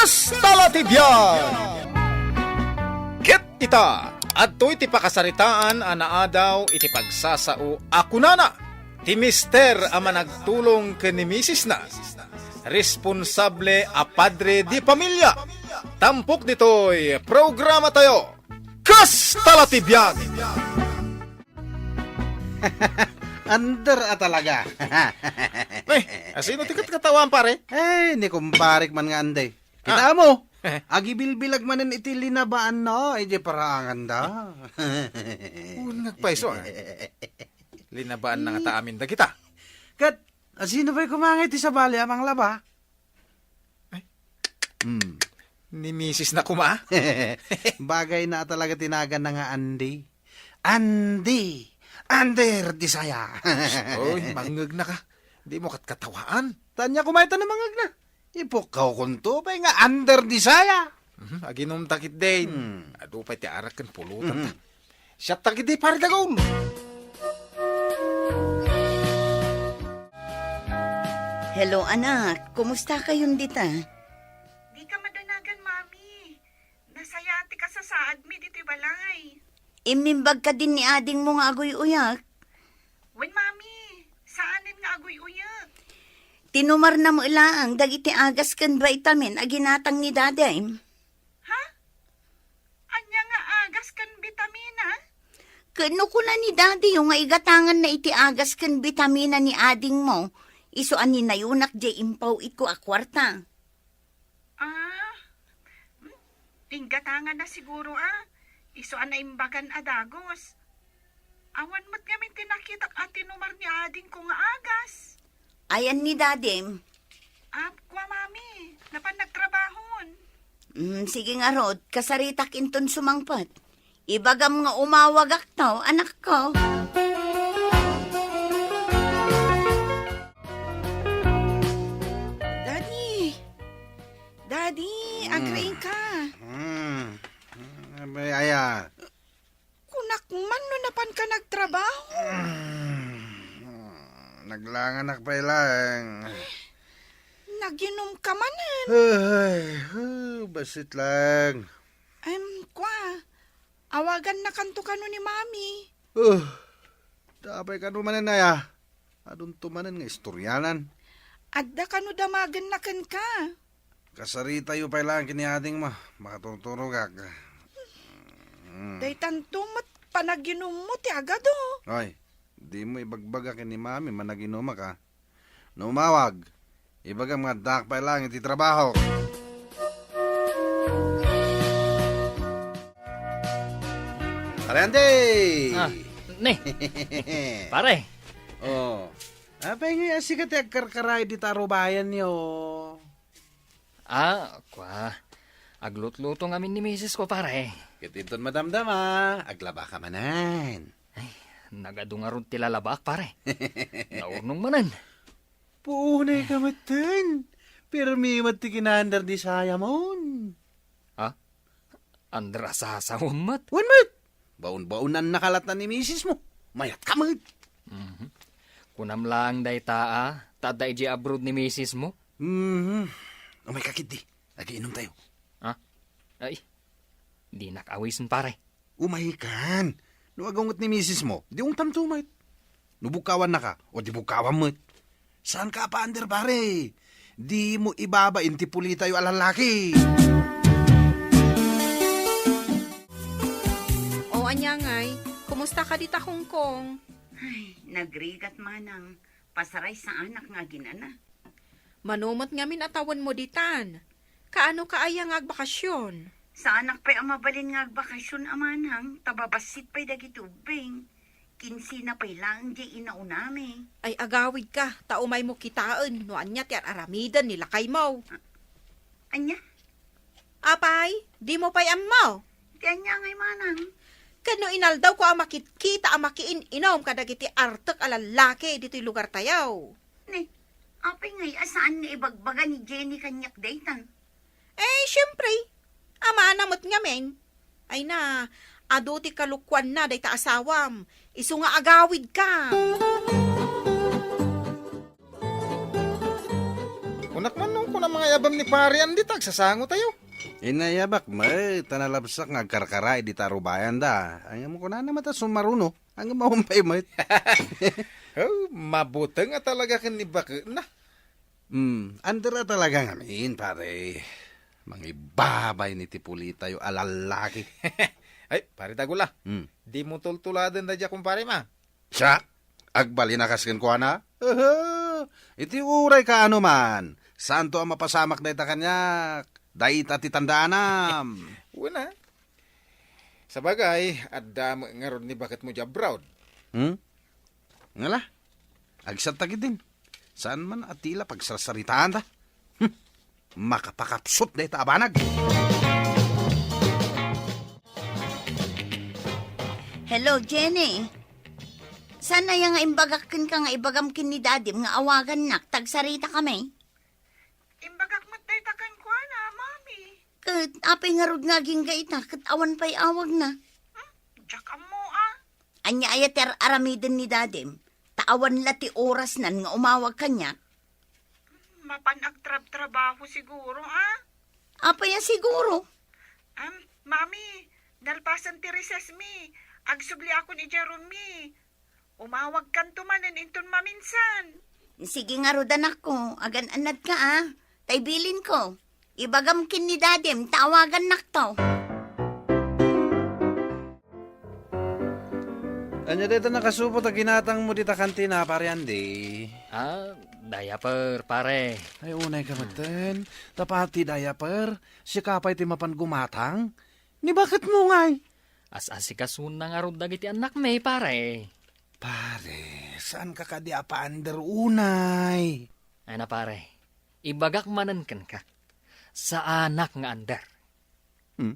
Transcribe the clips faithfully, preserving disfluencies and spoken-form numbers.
Kasta la ti biag! Ket ita, adtoy ti pakasaritaan a naadaw iti pagsasao a kunana ti mister a managtulong ken ni misisna, responsable a padre de pamilia. Tampok ditoy programatayo, Kasta la ti biag! Under a talaga. Ay, asino ti katkatawaan, pare? Eh, ni kumparek man nga Andy. Ah. Kita mo, agibilbilag manen iti linabaan na, iti paraangan da. Wen nga agpayso, ah. Linabaan na nga ta amin dagita. Ket, asino pay kumangay ti sabali a manglaba? Ay. Hmm. Ni misis na kuma? Bagay na talaga ti naganna nga Andy. Andy! Under Desire! Oy, mangngegna ka. Di mo katkatawaan. Tanya kumayta na mangngegna. Ipukkaw kunto pay nga Under Desire! Mhm, aginumta ketdin. Hmm. Adu pay ti arak ken pulutan ta. Mhm. Siak ta ketdi, pare Dagul. Hello, anak. Kumusta kayon dita? Dika madanagan, Mami. Nasayaat ti kasasaadmi ditoy balay. Immimbag kadin ni adingmo nga aguy-uyak? Wen, Mami. Saanen nga aguy-uyak. Tinumarna met laeng dagiti agas ken vitamin a ginatang ni Dadim. Ha? Ania nga agas ken bitamina? Ket no kuna ni Dadiyo nga igatanganna iti agas ken bitamina ni adingmo, isu a ninayonak diay impaw-itko a kuarta. Ah, hmm, inggatanganna siguro a, isu a naimbagan a dagus. Awan met ngamin ti nakitak a tinumar ni adingko nga agas. Ayan ni Dadim. Ah, kua, Mami, napan nagtrabahon. Mm, sige ngarud, kasaritak inton sumangpet. Ibagam nga umawagakto, anakko. Daddy! Daddy, Mm. agraing ka. Mm. Mm, abay, aya. Kunak man no napan ka nagtrabaho. Mm. Naglanganak pay laeng. Naginom ka manen. Ay, oh, basit laeng. Em, kua, awagannakanto kano ni Mami. Oh, apay kano manen aya? Adunto manen nga istoryanan. Adda kano damagenna kenka? Kasaritayo pay laeng ken ni adingmo. Makaturturogak. Mm. Daytanto met panaginummo ti agado. Ay, dimo ibagbaga ken ni Mami managinumak, a. No umawag, ibagam nga addaak pay laeng iti trabaho. Pare Andy! Ah, ne. Pare. Oh. Apay nga sika ti agkarkaray dita arubayanyo? Ah, kua. Aglutluto ngamin ni misis ko, pare. Ket inton madamdama, aglaba ka manen. Ay, nagadu ngarud ti lalabak, pare. Naurnong manen. Puunay ka metten. Pirmi met ti kinaandar di sayamon. Ha? Andar a sasawem met? Wen met. Baon-baonan na kalatan ni misis mo. Mayat ka met. Mhm. Kunam laeng dayta a, ta adda idiay abroad ni misis mo? Mhm. Umay ka ketdi. Agiinom tayo. Ha? Ay, dinak awisen, pare. Umay kan. No agaw met ni misis mo, di ungtamto met. No bukkawan na ka, o di bukkawan met. Saan ka apander, pare? Di mo ibabain ti pulitayo a lalaki. O, ania ngay, kumusta ka dita Hong Kong? Ay, nagrigat manang. Pasaray saanak nga aginana. Mano met ngamin a tawenmo ditan? Kaano ka aya nga agbakasyon? Saanak pay a mabalin nga agbakasyon, a manang, ta babassit pay dagiti ubbing. Kinsina pay laeng diay inaunami. Ay, agawid ka, ta umaymo kitaen no ania ti ar-aramiden ni lakaymo. A-, ania? Apay, dimo pay ammo? Ti ania ngay manang? Ken no inaldawko a makitkita a makiin-inom kadagiti artek a lallaki ditoy lugartayo. Ne, apay ngay a saan nga ibagbaga ni Jenny kaniak dayta? Eh, siempre, amana met ngamin. Ay na, adu ti kalukuanna dayta asawam. Isu nga agawid ka. Nakman no kuna mga yabam ni Pare Andy ta agsasangotayo. Inayabak met, ta nalabsak nga agkarkaraid dita rubayanda. Ngem kunana met a sumaruno, ngem awan pay met. Oh, mabuteng a talaga ken ni baketna. Hmm, under a talaga ngamin, pare. Mangibabay ni ti pulitayo a lallaki. Ay, pare Dagula. Hmm. Dimo tultuladen dayta, kumpare ma. Siak, agbalin a kas kenkuana? Aha! Iti uray kaano man, saanto a mapasamak dayta kaniak. Dayta ti tandaanam. Wen a. Sabagay, adda met ngarud ni baketmo di abroad. Hmm? Ngala? Agsatta ketdin. Saan man a tila pagsarsaritaanta? Hmm. Makapakapsut dayta a banag. Hello, Jenny. Saan aya nga imbagak kenka nga ibagam ken ni Dadim nga awagannak, ta agsaritakami? Imbagak met dayta kenkuana, Mami. Ket apay ngarud nga agingga ita, ket awan pay awagna? Hmm? Diak ammo, a. Ania aya ti ar-aramiden ni Dadim? Ta awan la ti orasnan nga umawag kaniak. Mapan agtrabtrabaho siguro, a? Apay a siguro? Am, Mami, nalpasen ti recess mi. Agsubliakon idiay room mi. Umawagkanto manen inton maminsan. Sige ngarud, anakko, agan-annadka, a. Tay bilinko, ibagam ken ni Dadim ta awagannakto. Ania dayta nakasupot a ginatangmo dita kantina, Pare Andy? Ah, diaper, pare. Ay, unay ka metten. Ta pati diaper, sika pay ti mapan gumatang? Ni baketmo ngay? As-asikasona ngarud dagiti annakmi, pare. Pare, saanka kadi a paander unay? Ay na, pare, ibagak manen kenka. Saanak nga under. Hmm?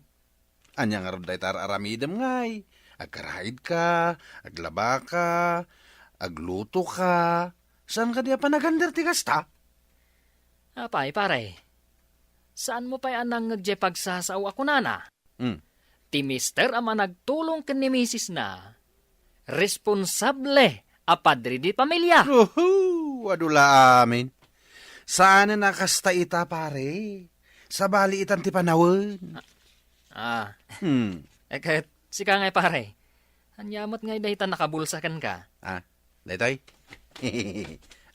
Ania ngarud dayta ar-aramidem ngay? Agkaraidka, aglabaka, aglutoka. Saan kadi a panagander ti kasta? Apay, pare? Saanmo pay a nangngeg diay pagsasao a kunana? Hmm. Ti mister a managtulong ken ni misisna, responsable a padre di pamilia. Uhu! Adu la amin. Saanen a kasta ita, pare. Sabali itan ti panawen. Ah. Hmm. Eh, ket sika ngay, pare. Ania met ngay dayta nakabulsa kenka? Ah, daytoy?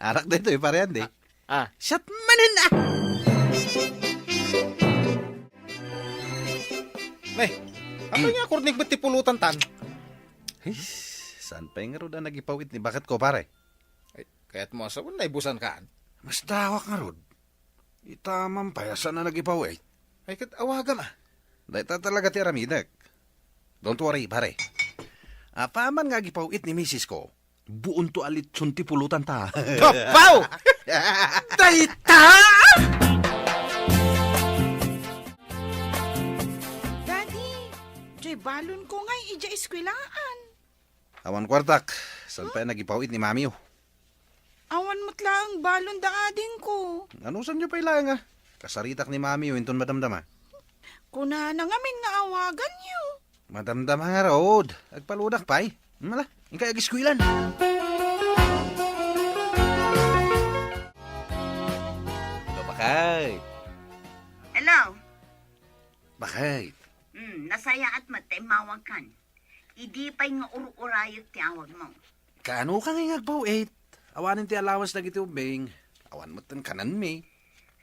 Arak daytoy, pare Andy. Ah, ah. Siak manen, a! Nay, apay nga akurnig met ti pulutan tan? His, saan pay ngarud a nagipaw-it ni baketko, pare? Ay, kayatmo a sawen, naibusankan? Masdawak ngarud. Ita man pay a saan a nagipaw-it. Ay, ket awagam, a. Dayta talaga ti aramidek. Don't worry, pare. Apaman nga agipaw-it ni misisko, buonto a litson ti pulotanta. Tapaw! Dayta! Daddy, diay balonko ngay idiay eskwelaan. Awan kuartak, saan pay a nagipaw-it ni mamiyo? Awan met laeng balon da adingko. Anusanyo pay laeng a? Kasaritak ni mamiyo inton madamdama. Kunana ngamin nga awaganyo. Madamdama ngarud. Agpaludak pay. Mala, inkay agiskuelan. Hello, bakay. Hello. Bakay. Hmm, nasayaat met ta immawagkan. Idi pay nga ur-urayek ti awagmo. Kaano ka ngay nga agpaw-it? Awanen ti allowance dagiti ubbing. Awan metten kanenmi.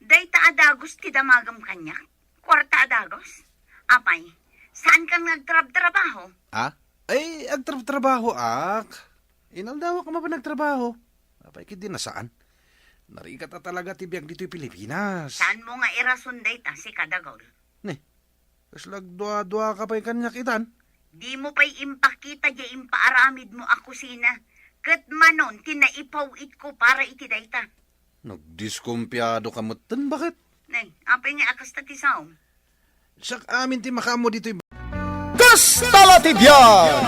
Dayta a dagus ti damagem kaniak? Kuarta a dagus? Apay, saankan nga agtrabtrabaho? Ha? Ay, agtrabtrabahoak. Inaldawak a mapan agtrabaho. Apay, ket di na saan. Narigat a talaga ti biag ditoy Pilipinas. Saanmo nga irason dayta, sika, Dagul? Ne, kasla agduaduaka pay kaniak itan? Dimo pay impakita diay impaaramidmo a kusina, ket manon ti naipaw-itko para iti dayta. Nagdiskumpiadoka metten, baket? Nay, apay nga a kasta ti saom? Siak amin ti makaammo ditoy. Kasta la ti biag!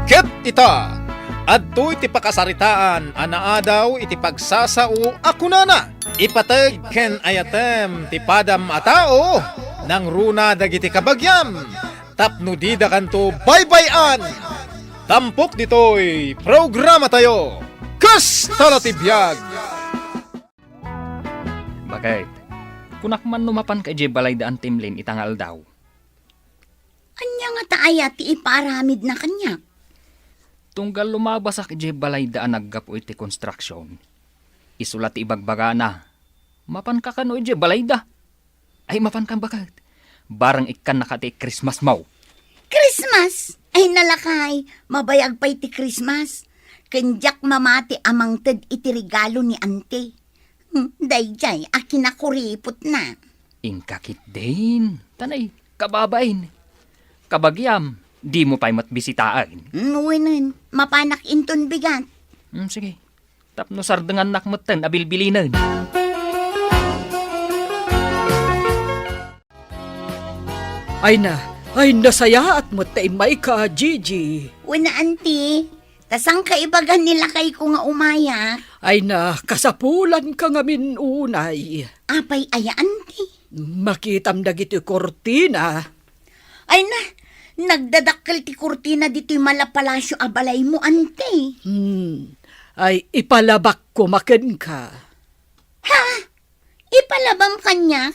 Ket ita, adtoy ti pakasaritaan a naadaw iti pagsasao a kunana, "Ipateg ken ayatem ti padam a tao, nangruna dagiti kabagiam, tapno didakanto baybay-an." Tampok ditoy programatayo, Kasta la ti Biag! Ket, kunak man no mapanka idiay balayda Antimlin ita nga aldaw. Ania ngata aya ti ipaaramidna kaniak? Tunggal lumabasak idiay balayda a naggapu iti konstruksion, isu la ti ibagbagana, mapanka kano idiay balayda? Ay, mapankan baket. Barang ikkannaka ti Christmas mo. Christmas? Ay, nalakay, mabayag pay ti Christmas. Ken diak mamati a mangted iti regalo ni Auntie. Hmm, daydiay a kinakuripotna. Inka ketdin, tanay, kababain. Kabagiam, dimo pay met bisitaen. Hmm, wenen, mapanak inton bigat. Hmm, sige. Tapno sardengannak metten a bilbilinen. Ay na, ay nasayaat met ta immayka, Gigi. Wen, Auntie, ta saanka ibaga ni lakayko nga umayak? Ay na, kasapulanka ngamin unay. Apay aya, Auntie? Makitam dagiti kurtina. Ay na, nagdadakkel ti kurtina ditoy malapalasio a balaymo, Auntie. Hmm. Ay, ipalabak koma kenka. Ha? Ipalabam kaniak?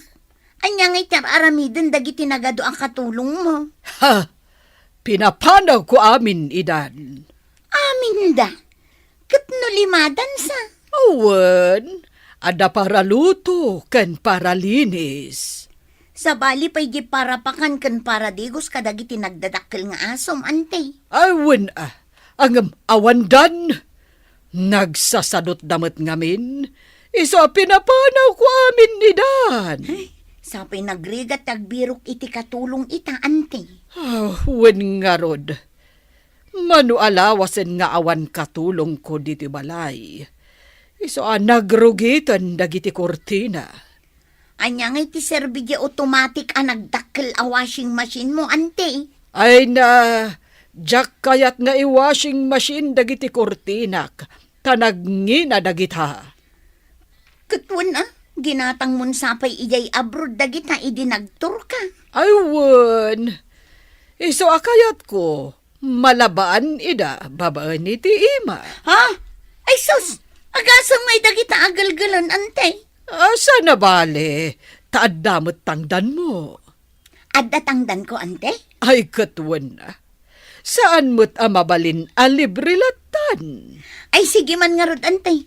Ania ngay ti ar-aramiden dagiti nagadu a katulongmo? Ha! Pinapanawko amin idan. Aminda? Ket no limadansa? Awan, adda paraluto ken paralinis. Sabali pay di parapakan ken paradigos kadagiti nagdadakkel nga asom, Auntie. Awan a, ngem awandan. Nagsasadutda met ngamin. Isu a pinapanawko amin idan. Ay, sapay nagrigat ti agbirok iti katulong ita, Auntie. Ah, wen ngarud. Mano a lawasen nga awan katulongko ditoy balay. Isu a nagrugiten dagiti kurtina. Ania ngay ti serbi di automatic a nagdakkel a washing machine mo, Auntie? Ay na, diak kayat nga i-washing machine dagiti kurtinak, ta nagngina dagita. Ket wen a, ginatangmon sapay idiay abroad dagita idi nagturka. Ay wen, isu a kayatko, malabaan ida babaen iti ima. Ha? Ay sus! Agasem ngay dagita a gelgelen, Auntie. Asa nabale, ta adda met tangdanmo. Adda tangdanko, Auntie? Ay, ket wen a. Saan met a mabalin a libre lattan. Ay, sige man ngarud, Auntie.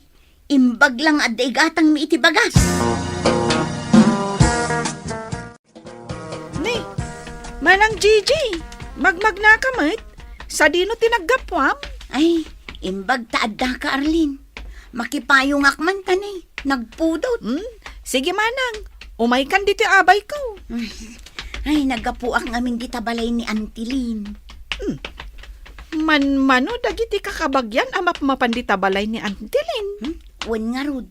Imbag lang adda igatangmi iti bagas. Ni, Manang Gigi, magmagnaka met? Sadino ti naggapuam? Ay, imbag ta addaka, Arlene. Makipayongak man ta ni, nagpudot. Hmm? Sige, Manang, umaykan ditoy abayko. Ay, naggapuak ngamin dita balay ni Auntie Lynn. Hmm. Manmano dagiti kakabagian a mapmapan dita balay ni Auntie Lynn? Hmm? Wen ngarud,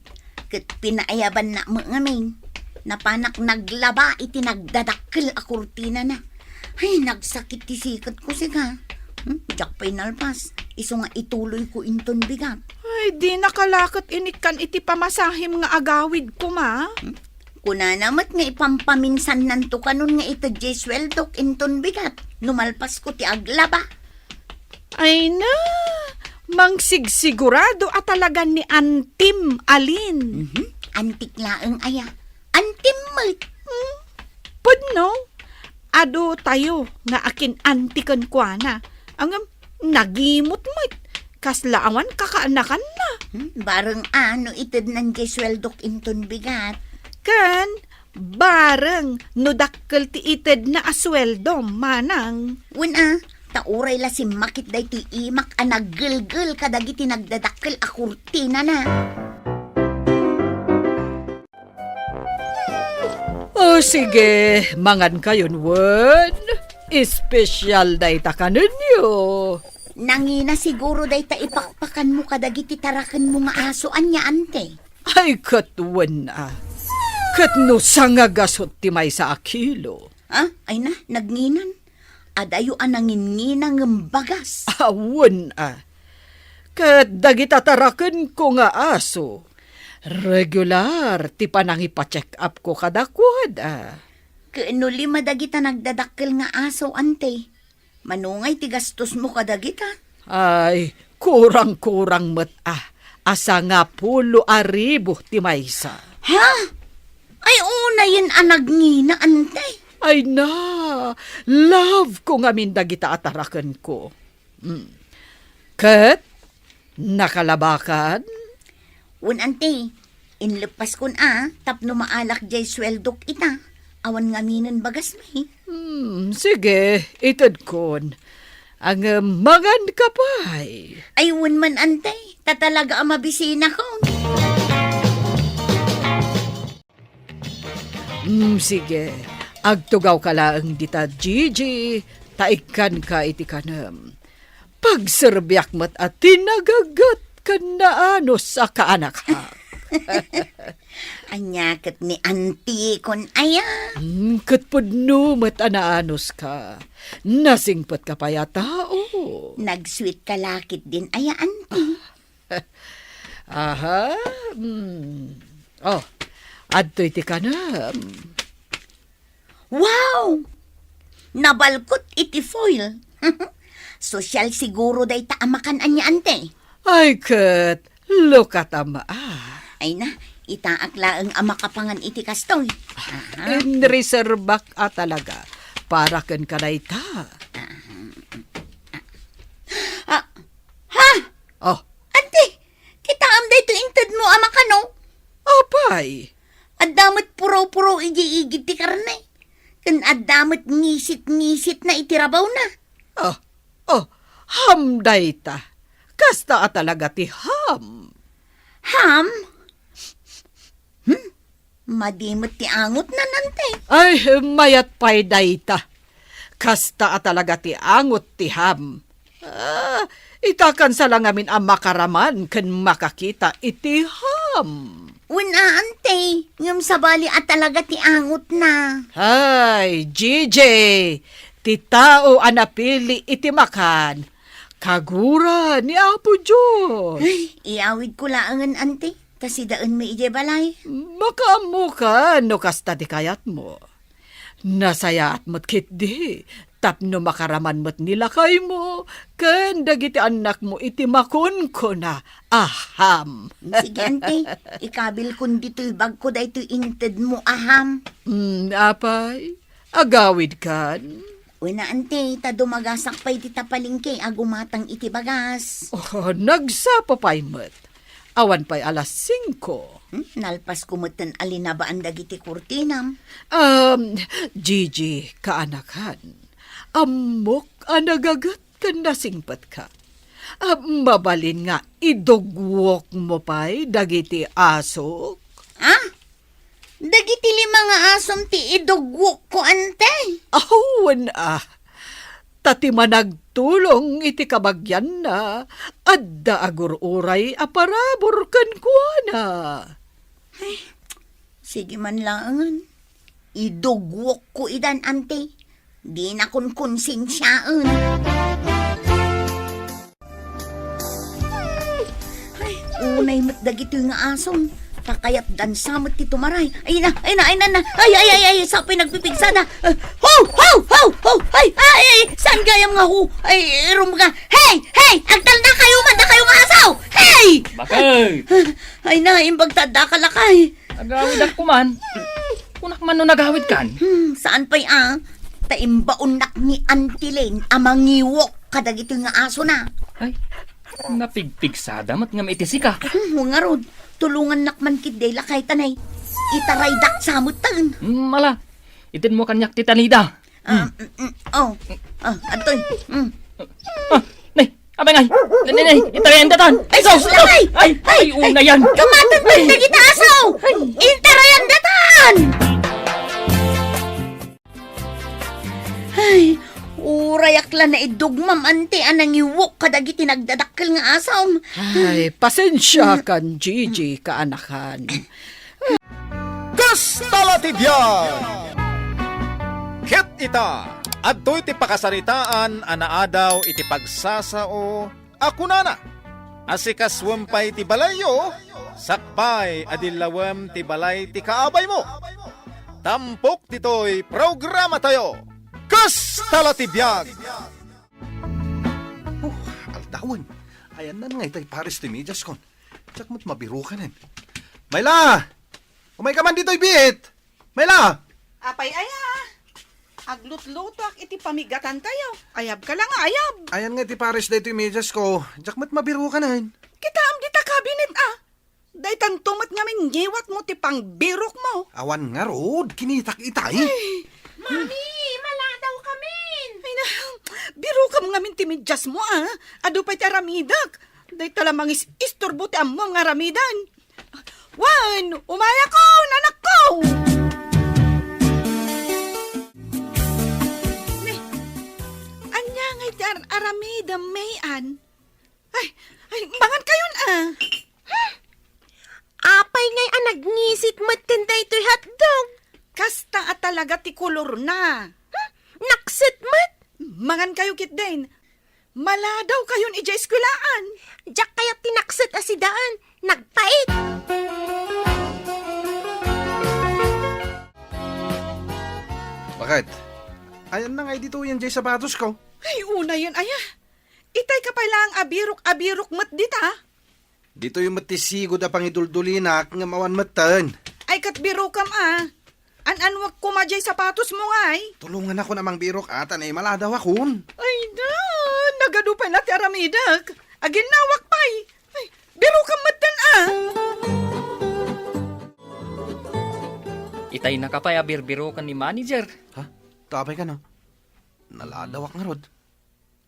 ket pinaayabanna met ngamin. Napanak naglaba iti nagdadakkel a kurtinana. Ay, nagsakit ti siketko, sika. Hmm? Diak pay nalpas. Isu nga ituloyko inton bigat. Ay, dinaka la ket inikkan iti pamasahim nga agawid koma. Hmm? Kunana met nga ipampaminsannanto kanon nga ited diay sueldok inton bigat no malpasko ti aglaba. Ay na, mangsigsigurado a talagan ni Antim, Alin. Mhm. Antik laeng aya. Antim met. Hmm? Pudno, adu tayo nga akin-antiken kuana. Ngem, nagimut met. Kasla awan kakaanakanna. Hmm? Bareng a no itednan diay sueldok inton bigat. Ken, bareng no dakkel ti itedna a sueldo, Manang. Wen a, ta uray la simmakit daytoy imak a naggelgel kadagiti nagdadakkel a kurtinana. O sige, mangankayon wen. Espesyal dayta kanenyo. Nangina siguro dayta ipakpakanmo kadagiti tarakenmo nga aso, ania, Ante? Ay, ket wen a. Ket no sangagasut ti maysa a kilo. Ah, ay na, nagnginan. Adayo a nangingina ngem bagas. Awan a. Ket dagita tarakenko nga aso, regular ti panangipa-check-upko kadakuada. Ket no lima dagita nagdadakkel nga aso, Ante, mano ngay ti gastosmo kadagita? Ay, kurang-kurang met a, a sangapulo a ribu ti maysa. Ha? Ay, unayen a nagngina, ante. Ay na, love ko ngamin dagita a tarakenko. Mm. Ket, nakalabakan? Wen, ante, inleppaskon a, tapno maalak jay sueldok ita. Awan ngaminen bagas mi. Hmm, sige, itedkon. Ngem mangan ka pay. Ay, wen man, ante, ta talaga a mabisinakon. Hmm, sige, agtugawka laeng dita, Gigi, ta ikkanka iti kanem. Pagserbiak met a tinagagat ken naanus a kaanakak. Ania ket ni antikon aya? Hmm, ket pudno met a naanuska. Nasingpetka pay a tao. Nagsuitka la ketdin aya, anti? Aha. Hmm. Oh, adtoy ti kanem. Wow! Nabalkot iti foil. Sosyal siguro dayta a makan ania, ante. Ay ket, look at ama. Ay na, itaak laeng a makapangan iti kastoy. Aha. Inreserbak a talaga para kenka dayta. Ah, ha? Oh. Ante, kitaem daytoy intedmo a makano? Apay. Adda met puraw-puraw idiay igid ti karne. Ken adda met ngisit-ngisitna iti rabawna. Oh, oh, ham dayta. Kasta a talaga ti ham. Ham? Hmm? Madi met ti angotna, ante. Ay, mayat pay dayta. Kasta a talaga ti angot ti ham. Ah, itakansa la ngamin a makaraman ken makakita iti ham. Wen a, ante, ngem sabali a talaga ti angotna. Ay, Gigi, ti tao a napili iti makan, kagura ni Apo Dios. Ay, iyawidko laengen, ante. Ta sidaenmi idiay balay. Makaammokan no kasta ti kayatmo. Nasayaat met ketdi tapno makaraman met ni lakaymo ken dagiti annakmo iti makunkuna a ham. Sige, ante, ikabilkon ditoy bagko daytoy intedmo a ham. Mm, apay, agawidkan? Wen a, ante, ta dumagasak pay dita palengke a gumatang iti bagas. Oh, nagsapa pay met. Awan pay alas singko. Hmm, nalpasko metten a linabaan dagiti kurtinam. Um, Gigi, kaanakan, ammok a nagaget ken nasingpetka. Ah, mabalin nga idugwokmo pay dagiti asok? Ah? Dagiti lima nga asom ti idugwokko, ante. Awan a. Ta ti managtulong iti kabagianna, adda agur-uray a parabur kenkuana. Ay, sige man laengen. Idugwokko idan, ante. Dinakon konsensiaen. Ay, unay met dagitoy nga asom. Pakayatdansa met ti tumaray. Ay na, ay na, ay na, na. Ay, ay, ay, ay, sa pinagpipigsada. Ah, ho, ho, ho, ho. Ay, ay, ay, saan gayam nga ho? Ay, rumga. Hey, hey, agtalna kayo man, da kayo nga asaw. Hey! Bakit? Ay na, imbag ta adda ka lakay. Agawidak kuman. Kunak man no nagawid kan. Hmm, saan pay a? Ta imbaonnak ni Auntie Lynn a mangiwok kadagitoy nga aso na. Ay, napigpigsada met ngem iti sika. Hmm, ngarud, tulongannak man ketdi lakay ta nay. Itaraydak sa met taen. Hmm, ala, itedmo kaniak ti tanida. Ah, mm, mm, oh. Ah, adtoy. Mm. Ah, nay, abay ngay. Nay, nay, nay, itarayan datan. Ay, sus, lakay! Ay, ay, ay, una yan. Kamatag man dagita aso! Ay. Itarayan datan! Ay, urayak la naidugmam, ante, a nangiwok kadagiti nagdadakkel nga asom. Ay, pasensiakan, Gigi, kaanakan. Kasta la ti biag! Ket ita, adtoy ti pakasaritaan a naadaw iti pagsasao a kunana, "Asikasuem pay ti balayyo, sakbay a dillawem ti balay ti kaabaymo." Tampok ditoy programatayo, Kasta la ti biag! Oh, aldawen. Ayanna ngay tay pares ti mediaskon. Diak met mabirukanen. Mayla! Umayka man ditoy biit! Myla! Apay aya? Aglutlutoak iti pamigatantayo. Ayabka la nga ayab. Ayan nga iti pares daytoy mediasko. Diak met mabirukanen. Kitaem dita kabinet, a. Daytanto met ngamin ngiwatmo ti pangbirokmo. Awan ngarud, kinitak itay. Ay. Mami, maladawkamin. Ay na, birokam ngamin ti mediasmo, a. Adu pay ti aramidek. Dayta la mangis-isturbo ti ammom nga aramiden. Wen, umayakon, anakko! Ne, ania ngay ti ar-aramidem, May-an? Ay, ay, mangan kayon, a. Apay ngay a nagngisit met ken daytoy hotdog? Kasta a talaga ti kolorna. Hmm? Nakset met? Mangan kayo ketdin. Maladaw kayon idiay eskuelaan. Diak kayat ti nakset a sidaen. Nagpait. Bakit? Ayan na nga ditoyen diay sapatosko. Ay, unayen aya. Itay ka pay laeng a birok a birok met dita. Ditoy met ti sigud a pangiduldulinak ngem awan metten. Ay, ket birokam a. An-anwek koma diay sapatosmo ngay. Tulonganakon a mangbirok a ta naimaladawakon. Ay na, nagadu pay la ti aramidek. Aginnawak pay. Ay, birokam metten a. Itay naka pay a birbiroken ni manager. Ha? Ta apay kano? Naladawak ngarud.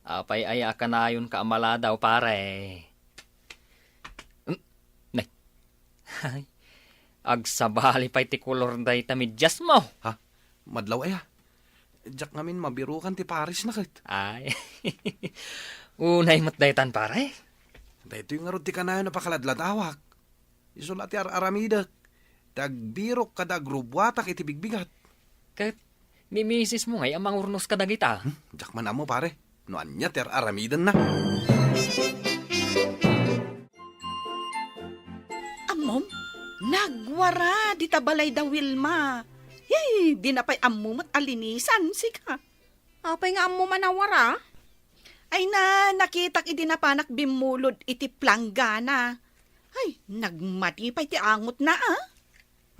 Apay aya a kanayonka a maladaw, pare? Hmm? Nay. Ay, agsabali pay ti kolor dayta mediasmo. Ha? Madlaw aya? Diak ngamin mabirukan ti paresna ket. Ay. Unay met daytan, pare. Daytoy ngarud ti kanayon a pakaladladawak. Isu la ti ar-aramidek, ti agbirok kada agrubbuatak iti bigbigat. Ket ni misismo ngay a mangurnos kadagita? Hmm, diak man ammo, pare, no ania ti ar-aramidenna. Ammom, nagwara dita balay da Wilma. Yay, dina pay ammo met a linisan, sika. Apay nga ammom a nawara? Ay na, nakitak idi napanak bimmulod iti planggana. Ay, nagmati pay ti angotna, a.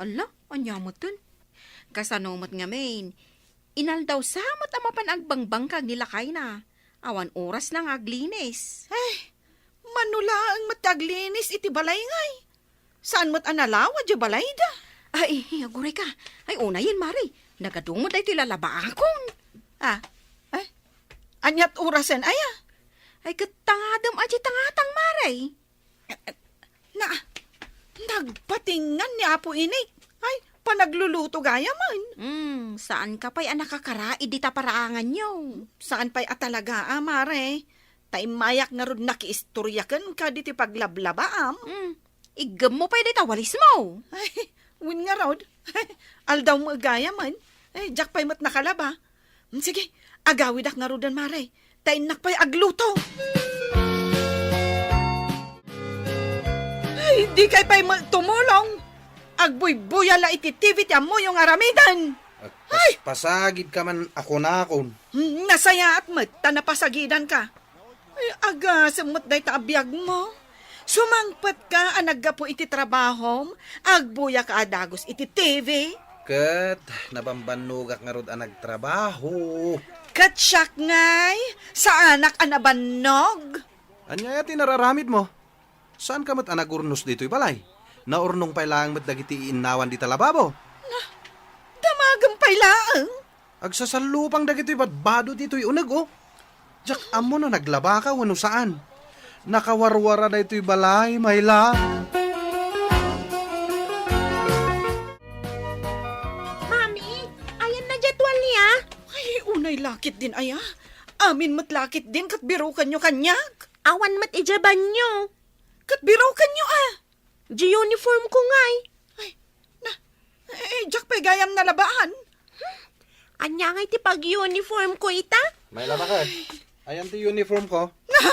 Alla, ania metten? Kasano met ngamin, inaldaw sa met a mapan agbangbangkag ni lakayna. Awan oras la nga aglinis. Ay, mano laeng met ti aglinis iti balay ngay. Saan met a nalawa diay balayda? Ay, aguray ka. Ay, unayen, Mare. Nagadu met daytoy lalabaakon. Ah, ay, aniat orasen aya? Ay, ket tangadem a diay tangatang, Mare. Na, nagpatingan ni Apo Inik. Ay, panagluluto gayam. Hmm, saan ka pay a nakakaraid dita paraanganyo? Saan pay a talaga, a, Mare. Ta immayak ngarud nakiistorya kenka diti paglablabaam. Hmm, iggemmo pay dita walismo. Ay, wen ngarud. Aldawmo gayam. Ay, diak pay met nakalaba. Hmm, sige, agawidak ngaruden, Mare. Ta innak pay agluto. Ay, dikay pay met tumulong. Agbuybuya la iti T V ti ammoyo nga aramiden. Ay! Agpaspasagidka man a kunakon. Hmm, nasayaat met ta napasagidanka. Ay, agasem met dayta a biagmo. Sumangpetka a naggapu iti trabahom, agbuyaka a dagus iti T V. Ket nabambannogak ngarud a nagtrabaho. Ket siak ngay, saanak a nabannog. Ania aya ti nararamidmo? Saanka met a nagurnos ditoy balay? Naurnong pay laeng met dagiti iinnawan dita lababo. Na, damagem pay laeng. Agsasallupang dagitoy badbado ditoy uneg, o. Diak ammo no naglabaka wenno saan. Nakawarwara daytoy balay, Myla. Mami, ayanna diay tualia? Ay, unay la ketdin aya. Amin met la ketdin ket birokenyo kaniak. Awan met idiay banyo. Ket birokenyo, a. Diay uniform ko ngay. Ay, na, eh, diak pay gayam nalabaan. Hmm? Ania ngay ti pag-uniform ko ita? Myla, bakit? Ayan ti uniform ko. Na,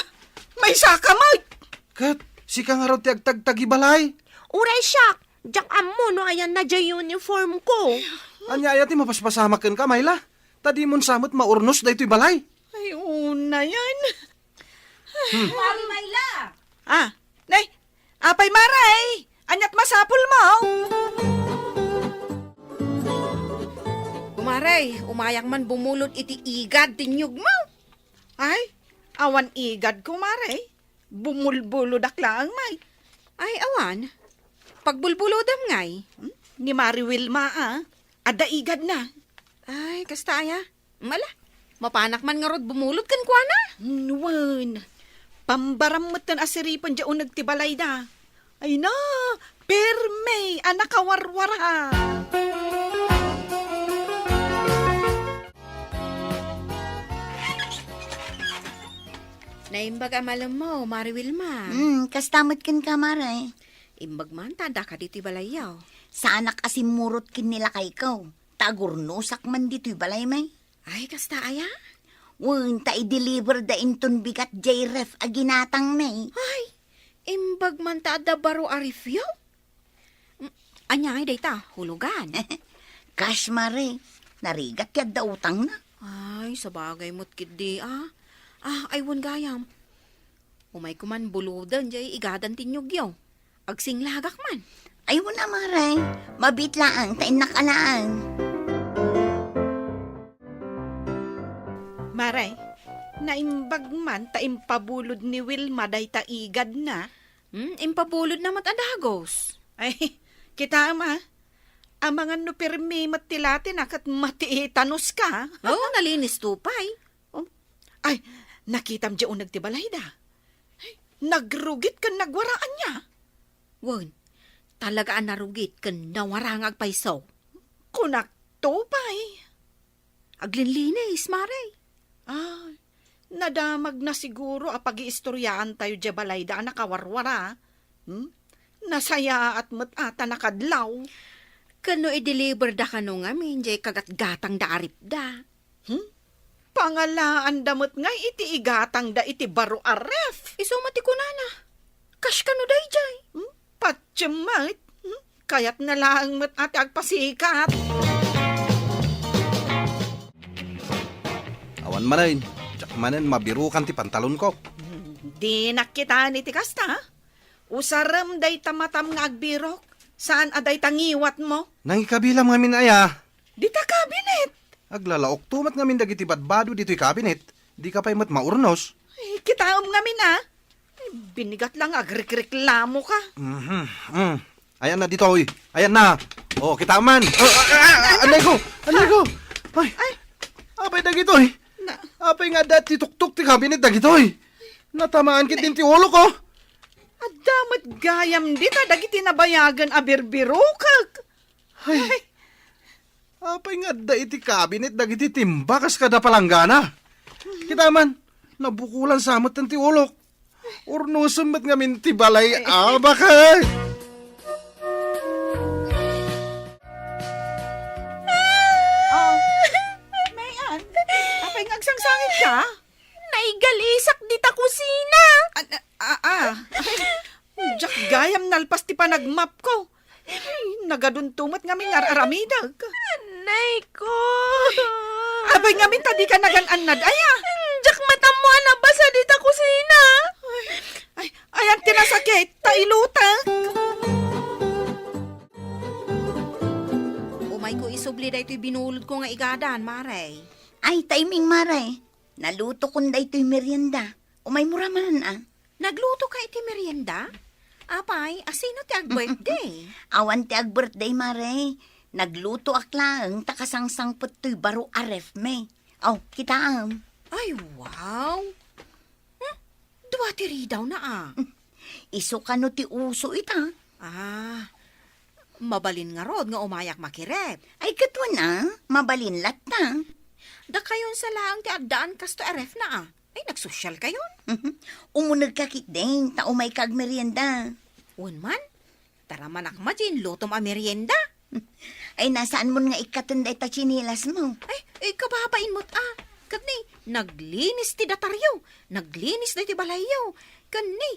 maysaka met. Ket, sika ngarud ti agtagtagi balay. Uray siak, diak ammo no ayanna diay uniform ko. Ania aya ti mapaspasamak kenka, Myla? Ta dimon sa met maurnos daytoy balay. Ay, unayen. Hmm. Mari Myla! Ah, nay, apay, Mare? Aniat masapulmo? Mare, umayak man bumulod iti igad ti niyogmo. Ay, awan igadko, Mare. Bumulbulodak laeng, may. Ay, awan. Pagbulbulodam ngay. Hmm? Ni Mare Wilma, a. Adda igadna. Ay, kasta aya. Mala, mapanak man ngarud bumulod kenkuana? Hmm, wen. Pambaram metten a siripen diay uneg ti balayda. Ay na, permi a nakawarwara. Naimbag a malemmo, Mare Wilma. Hmm, kasta met kenka, Mare. Imbag man ta addaka ditoy balayyo. Saanak a simmurot ken ni lakayko, ta agurnosak man ditoy balay, may. Ay, kasta aya? Wen, ta i-deliver da inton bigat jay ref a ginatang, may. Ay, imbag man ta adda baro a refyo? Mm, ania ngay dayta, hulugan? Cash, Mare. Narigat ti adda utangna. Ay, sabagay met ketdi, a. Ah, ay, wen gayam. Umayko man buloden jay igadan ti niyogyo. Agsinglagak man. Ay, wen a, Mare. Mabiit laeng ta innak a laeng. Mare, naimbag man ta impabulod ni Wilma dayta igadna. Hmm, impabulodna met a dagus. Ay, kitaem a. Amangan no permi met ti latina ket matiitanuska. Oh, nalinisto pay. Oh. Ay, nakitam diay uneg ti balayda. Ay, nagrugit ken nagwaraan niya. Wen, talaga a narugit ken nawara nga agpayso. Kunakto pay. Aglinlinis, Mare. Ay, nadamagna siguro a pagiistoriaantayo diay balayda a nakawarwara. Hmm? Nasayaat met a ta nakadlaw. Ken no i-deliver da kano ngamin diay kagatgatangda a refda. Hmm? Pangalaanda met ngay iti igatangda iti baro a ref. Isu met ti kunana. Kas kano daydiay? Hmm? Patiem met. Hmm? Kayatna laeng met a ti agpasikat. Awan manen, diak manen mabirukan ti pantalonko. Hmm, dinak kitaen iti kasta, ha? Usarem dayta matam nga agbirok, saan a dayta ngiwatmo. Nangikabilam ngamin aya? Dita kabinet. Aglalaokto met ngamin dagiti badbado ditoy kabinet. Dika pay met maurnos. Ay, kitaem ngamin, a. Ay, binigat la nga agrikriklamoka. Mhm. Mm. Ayanna ditoy. Ayanna. Oh, kitaem man. Oh, ah, ah, ah, anay ko. Anay ko. Ay. Ay. Apay dagitoy? Na- Apay nga adda ti tuktok ti kabinet dagitoy? Natamaan ketdin ti ulok, oh. Adda met gayam dita dagiti nabayagen a birbirokek. Ay. Ay. Apay nga adda iti kabinet dagiti timba kas kada palanggana? Kita man, nabukulan sa met ti ulok. Urnosem met ngamin ti balay, abak, ay. Oh, Mayan, apay nga agsangsangitka? Naigalisak dita kusina. Ah, ah, ah. Ay, diak gayam nalpas ti panagmapko. Ay, nagadunto met ngamin nga ar-aramidek. Anay ko. Apay ngamin ta dika nagan-annad, aya? Diak matammo a nabasa dita kusina. Ay, ay, ayan ti nasakit, ta ilutek. Umayko isubli daytoy binulodko nga igadan, Mare. Ay, timing, Mare. Nalutokon daytoy merienda. Umaymo ra man, a. Naglutoka iti merienda? Apay, a sino ti ag-birthday? Awan ti ag-birthday, Mare. Naglutoak laeng ta kasangsangpet toy baro a refmi. Aw, kitaem. Ay, wow! Hmm? Dua ti ridawna, a. Isu kano ti uso ita? Ah, mabalin ngarud nga umayak makiref. Ay, ket wen a, mabalin latta. Dakayon sa laeng ti addaan kastoy a refna, a. Ay, nagsosyalkayon. Umunegka ketdin, ta umayka agmerienda. Wen man, taramanak met ti inlutom a merienda. Ay, na, saanmon nga ikkaten dayta tsinelasmo? Ay, ay, kababain met, a. Ket ni, naglinis ti dataryo, naglinis daytoy balayyo. Ken ni,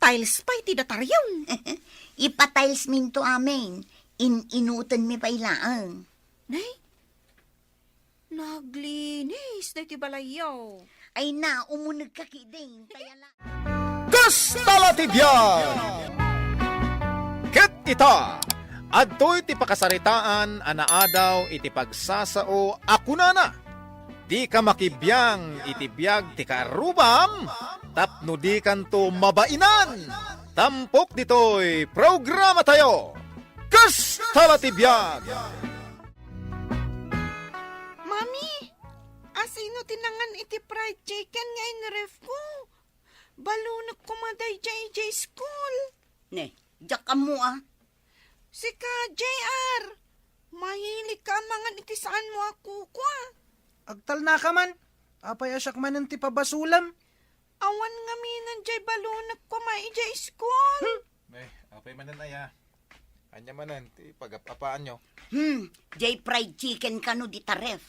tiles pay ti dataryon. Ipa-tiles minto amin. In-inutenmi pay laeng. Nay, naglinis daytoy balayyo. Ay na, umunegka ketdin. Tayala. Kasta la ti biag! Ket ita, Adtoy ti pakasaritaan a naadaw iti pagsasao a kunana, "Dika makibiang iti biag ti kaarrubam, tapno dikanto mabainan." Tampok ditoy programatayo, Kasta la ti Biag! Mami, asino ti nangan iti fried chicken nga inref ko? Balunek koma daydiay idiay school. Ne, diak ammo a. Sika, J R, mahilig ka a mangan iti saan mo a kukua. Agtalna ka man. Apay a siak manen ti pabasulam? Awan ngamin diay balunek koma idiay school. Hmm. Eh, apay manen aya? Ania manen ti pagap-apaanyo? Hmm, diay fried chicken kano dita ref.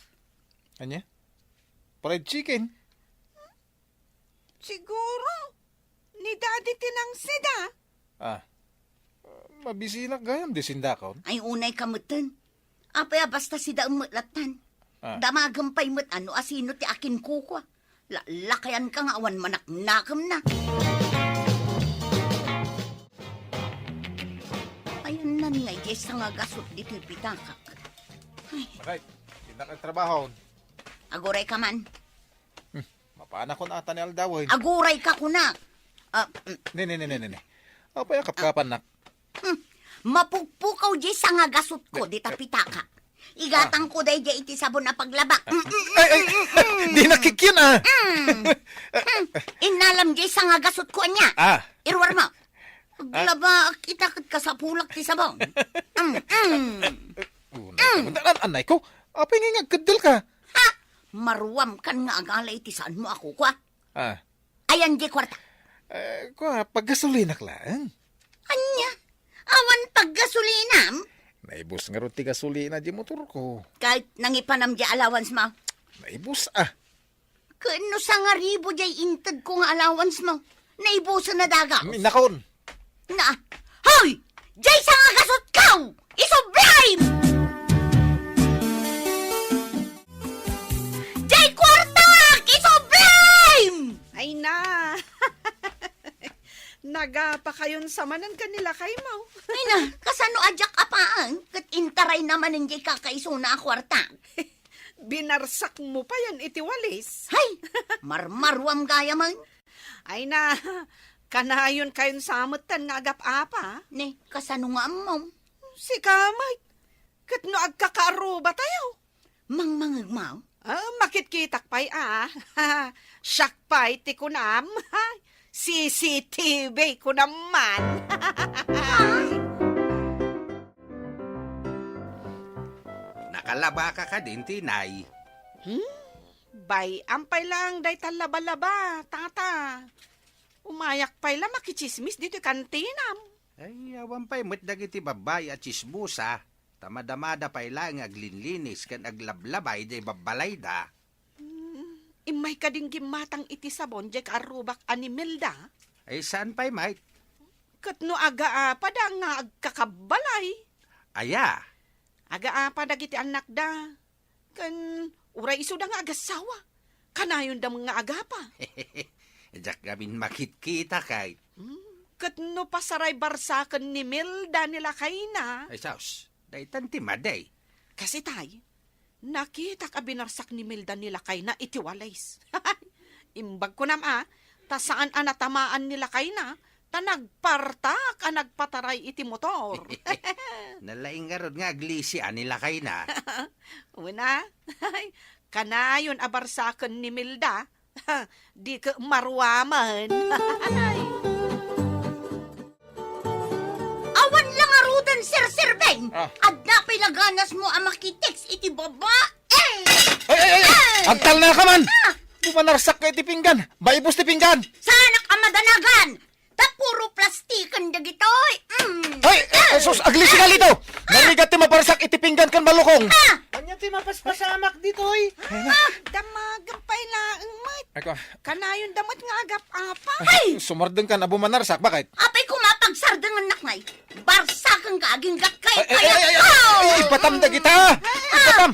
Ania? Fried chicken? Siguro, ni Daddy ti nangsida. Ah, mabisinak gayam di sindakon? Ay, unay ka metten. Apay a basta sida met lattan. Ah. Damagem pay met no asino ti akinkukua. La-, lakayan ka nga awan manaknakemna. Ayannan nga idiay sangagasut ditoy pitakak. Ay. Bakit? Tindak ang trabaho. Aguray ka man. Hmm. Mapanakon ata ni aldawen. Aguray ka kunak. Ah, mm. Ne, ne, ne, ne, ne, ne. Apay a kapkapannak? Hmm. Mapugpukaw diay sangagasutko, eh, dita eh. Pitaka. Igatangko daydiay iti sabon a paglaba. Ah. Mm, mm, mm, Ay, ay, mm, mm, mm. Di nakikyan, ah. Mm. Hmm. Innalam diay sangagasutko ania. Ah. Iruar mo. Ah. Aglaba, kita ket kasapulak ti sabon. Mm, mm. Unay, mm. An-, an-, anay ko, apay nga agkeddel ka? Ha? Maruam kan nga agala iti saan mo a kukua? Ah. Ayan di kuarta. Eh, kua, paggasolinak laeng. Ania? Awan paggasolinam? Naibus ngarud ti gasolina di motor ko. Kahit nangipanam di allowance mo? Naibus, ah. Ken no sangaribu diay intedko nga allowance mo, naibusen a daga. Nakon. Na, hoy! Diay sangagasutko! Isublim! Diay kuartak! Isublim! Ay na! Nagapakayon sa manen ken ni lakay mo. Ay na, kasano a diak apaan? Ket intaray na manen diay kakaisuna a kuartak. Binarsak mo payen iti walis. Hay! Marmaruam gayam. Ay na, kanayon kayon sa metten nga agap-apa. Ne, kasano nga ammom? Sika met, ket no agkakaarruba tayo. Mangmangeg mo? Ah, makitkitak pay a. Siak pay ti kunam. C C T V kunam man. Nakalabaka kadin, Tinay? Hmm? Bay-am pay laeng dayta laba-laba, tata. Umayak pay la makitsismis ditoy kantinam. Ay, awan pay met dagiti babbai a tsismosa, ta madamada pay laeng nga aglinlinis ken aglablabay diay babbalayda. Hmm, immay kadin gimmatang iti sabon diay kaarrubak a ni Milda? Ay, saan pay met? Ket no agaapada nga agkakabbalay? Aya? Agaapada dagiti annakda. Ken uray isuda nga agassawa, kanayonda met nga agapa. Diak ngamin makitkita kay. Hmm, ket no pasaray barsaken ni Milda ni lakayna? Ay, sus, daytan ti madi. Kas itay, nakitak a binarsak ni Milda ni lakayna iti walis. Imbag kunam a, ta saan a natamaan ni lakayna, ta nagpartak a nagpataray iti motor. Nalaing ngarud nga aglisi a ni lakayna. Una, kanayon a barsaken ni Milda, di ket maruaman. Awan la ngaruden, Sir Sirben! Ah. Adda pay la ganas mo a makitext iti babae! Ay, ay, ay, ay! Ay! Agtalna ka man! Ah! Bumanarsak ka iti pinggan! Maibus ti pinggan! Saanak a madanagan! Ta puro plastiken dagitoy! Mm. Ay, ay, ay, sus, aglisi ka dito! Ah! Narigat ti mabarsak iti pinggan ken malukong! Ah! Ania ti mapaspasamak ditoy? Ah! Damagem pay laeng met. Ako. Kanayon da met nga agap-apa. Ay! Sumardeng ka na bumanarsak, bakit? Apay ko mapagsardengan nak ngay. Barsaken ka, aginggat kay Ay, ay, ay, ay, ay, ay, ibatam dagita! Ah! Ibatam!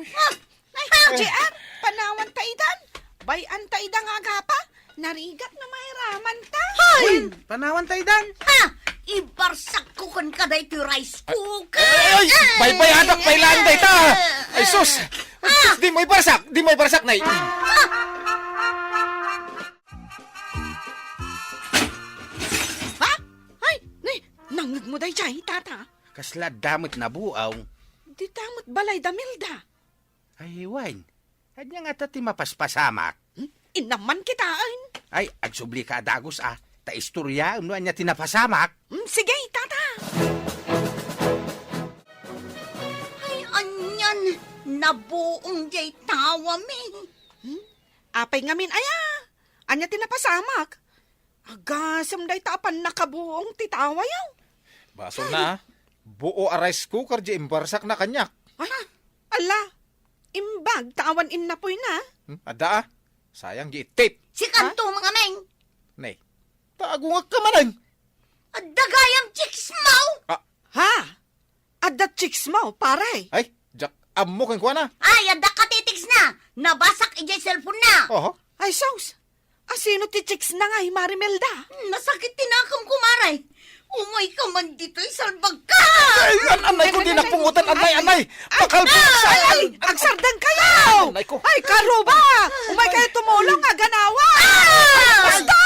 Ah! Ay, ha? J R, panawan ta idan. Bay-an ta ida nga agapa. Narigat no mairaman ta. Hoy! Uy, panawan ta idan. Ha? Ibarsakko kenka daytoy rice cooker. Ay, ay, ay, baybayatak pay laeng dayta. Ay, sus. Ah! Dimo ibarsak, dimo ibarsak, Nay. Ah! Ha? Ay, Nay, nangngegmo daydiay, Tata? Kasla adda met nabuong. Dita met balay da Milda. Ay, wen. Ania ngata ti mapaspasamak? Hmm? Innaman kitaen. Ay, agsublika a dagus a, ta istoriaem no ania ti napasamak. Hmm, sige, Tata. Ay, anian, nabuong diay tawami. Hmm? Apay ngamin aya? Ania ti napasamak? Agasem dayta a pannakabuong ti tawayo. Basol na, ah. Buo a rice cooker diay imbarsakna kaniak. Ah, ala, imbag ta awan innapoyna. Hmm, adda, ah. Sayang diay tip. Sikanto, Ha? Mangameng. Nay, ta agungekka manen. Adda gayam chicks mo? Ah. Ha? Adda chicks mo, pare? Ay, diak ammo kenkuana. Ay, adda katitiksna. Nabasak idiay cellphone na. Oho. Ay, sus! Asino ti chicks na ngay, Marimelda? Hmm, nasakit ti nakem, kumare. Umayka man ditoy, salbagka! Ay, an-, anay ko, di napungutan, anay, anay! Ay, Makalbuksan! Ay, ay, agsardeng kayo! Anay ko. Ay, karuba! Umay kayo tumulong, aganawa! Ah! Basta!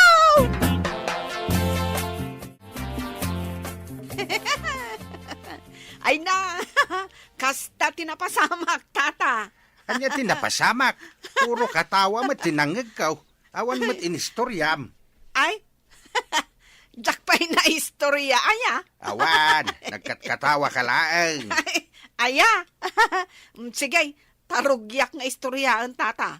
Ay na, kasta ti napasamak, Tata. Ania ti napasamak? Puro katawa met ti nangngegko. Awan met inistoriam. Ay, diak pay naistorya, aya? Awan, nagkatkatawa ka laeng. Ay, aya? Mm, sige, tarugiak nga istoryaen, Tata.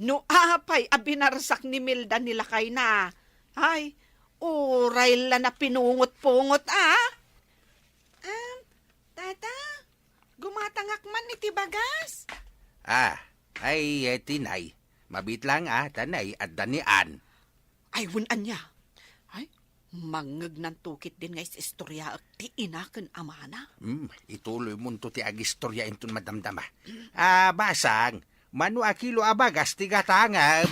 No apay a binarsak ni Milda ni lakayna, ay, uray la napinungot-pungot, a? Am, Tata, gumatangak man iti bagas. Ah, ay, eh, tinay. Mabit lang, ah, tanay, adda ni Ann. Ay, wen ania? Ay, mangngegnan tukit din nga is-istoryaek ti ina ken amana. Hmm, ituloy monto ti agistorya inton madamdama. Ah, basang, mano a kilo a bagas ti gatangem?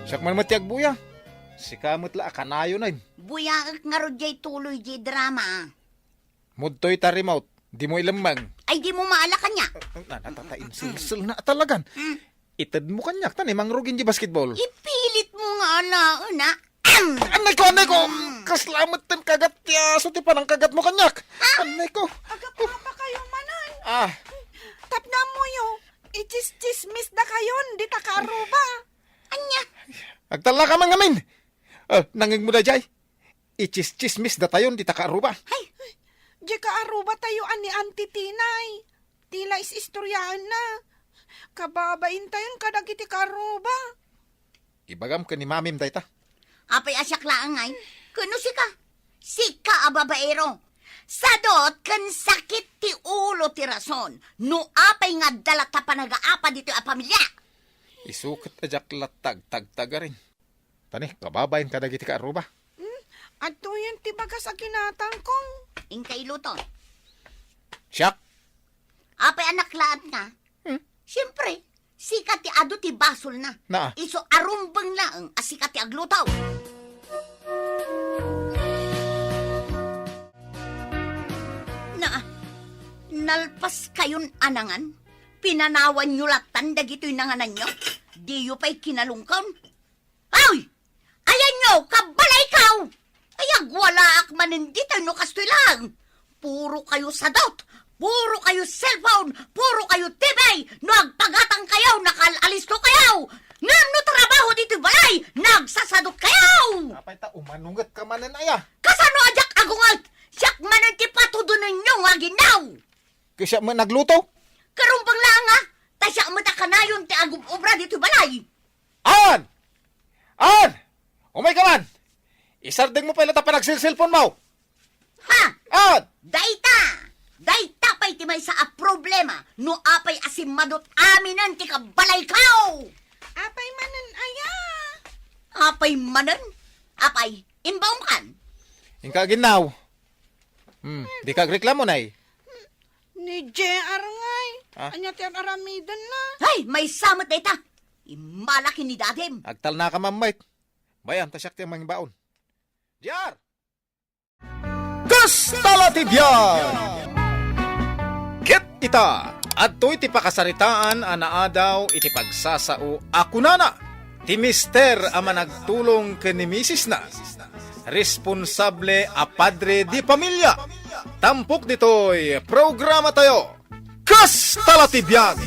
Siak man met ti agbuya. Sika met la a kanayon, ay. Buyaek ngarud diay tuloy diay drama. Mudtoy ta remote, dimo ilemmeng. Ay, dimo maala kaniak. Na, natataim, silsil na talagan. Hmm. Itedmo kaniak, ta ni mangrugin di basketball. Ipilitmo nga alaen, a. Anay ko, anay ko! Mm. Kasla met ten kagat ti aso ti panangkagatmo kaniak. Ha? Anay ko. Agapapa kayo manen. Ah. Tapno ammoyo, ichis-chismis da kayon, dita karuba. Ania? Agtallaka man ngamin. Ah, nangngegmo daydiay? Ichis-chismis datayon dita karuba. Hay! Di kaarubatayo a ni Auntie Tinay. Ti la is-istoryaenna. Kababaintayon kadagiti karuba. Ibagam ken ni mamim dayta. Apay a siak laeng, ay? Ken no sika? Sika a babaero. Sadot ken sakit ti ulo ti rason no apay nga adda latta panagaapa ditoy a pamilia. Isu ket a diak latta agtagtagarin. Ta ni, kababain kadagiti kaarruba. Hmm? Adtoyen ti bagas a ginatangko. Inka iluto. Siak? Apay a naklaat nga? Hmm? Siempre, sika ti adu ti basolna. Naa. Isu a rumbeng laeng a sika ti agluto. Naa, nalpas kayon a nangan? Pinanawanyo lattan dagitoy nangananyo? Diyo pay kinalungkon? Ay! Ayanyo, kabalaykaw! Ay, agwalaak manen dita no kastoy laeng. Puro kayo sadot, puro kayo cellphone, puro kayo T V. No agpagatang kayo, nakaal-alisto kayo. Ngem no trabaho ditoy balay, nagsasadot kayo. Apay ta umanunget ka manen, aya? Kasano a diak agunget? Siak manen ti patudonen nyo nga aginnaw. Ket siak met nagluto? Karumbeng laeng, a, ta siak met a kanayon ti agub-obra ditoy balay. An! An! Umay ka man! Isardeng mo pay latta panagsilsilpon mo! Ha? An! Dayta! Dayta pay ti maysa a problema no apay a simmadot aminen ti kabalaykaw! Apay manen aya? Apay manen? Apay, imbaonkan? Inka aginnaw. Hmm, di ka agreklamo, nay? Ni J R ngay. Ah? Ania ti ar-aramidenna? Ay, maysa met dayta. Immala ken ni dadim. Agtalna ka, Mammayt. Bay-am ta siak ti mangibaon. Diar! Kasta la ti biag! Ket ita, adtoy ti pakasaritaan a naadaw iti pagsasao a kunana ti mister a managtulong ken ni misisna, responsable a padre de pamilya. Tampok ditoy programatayo, Kasta la ti biag!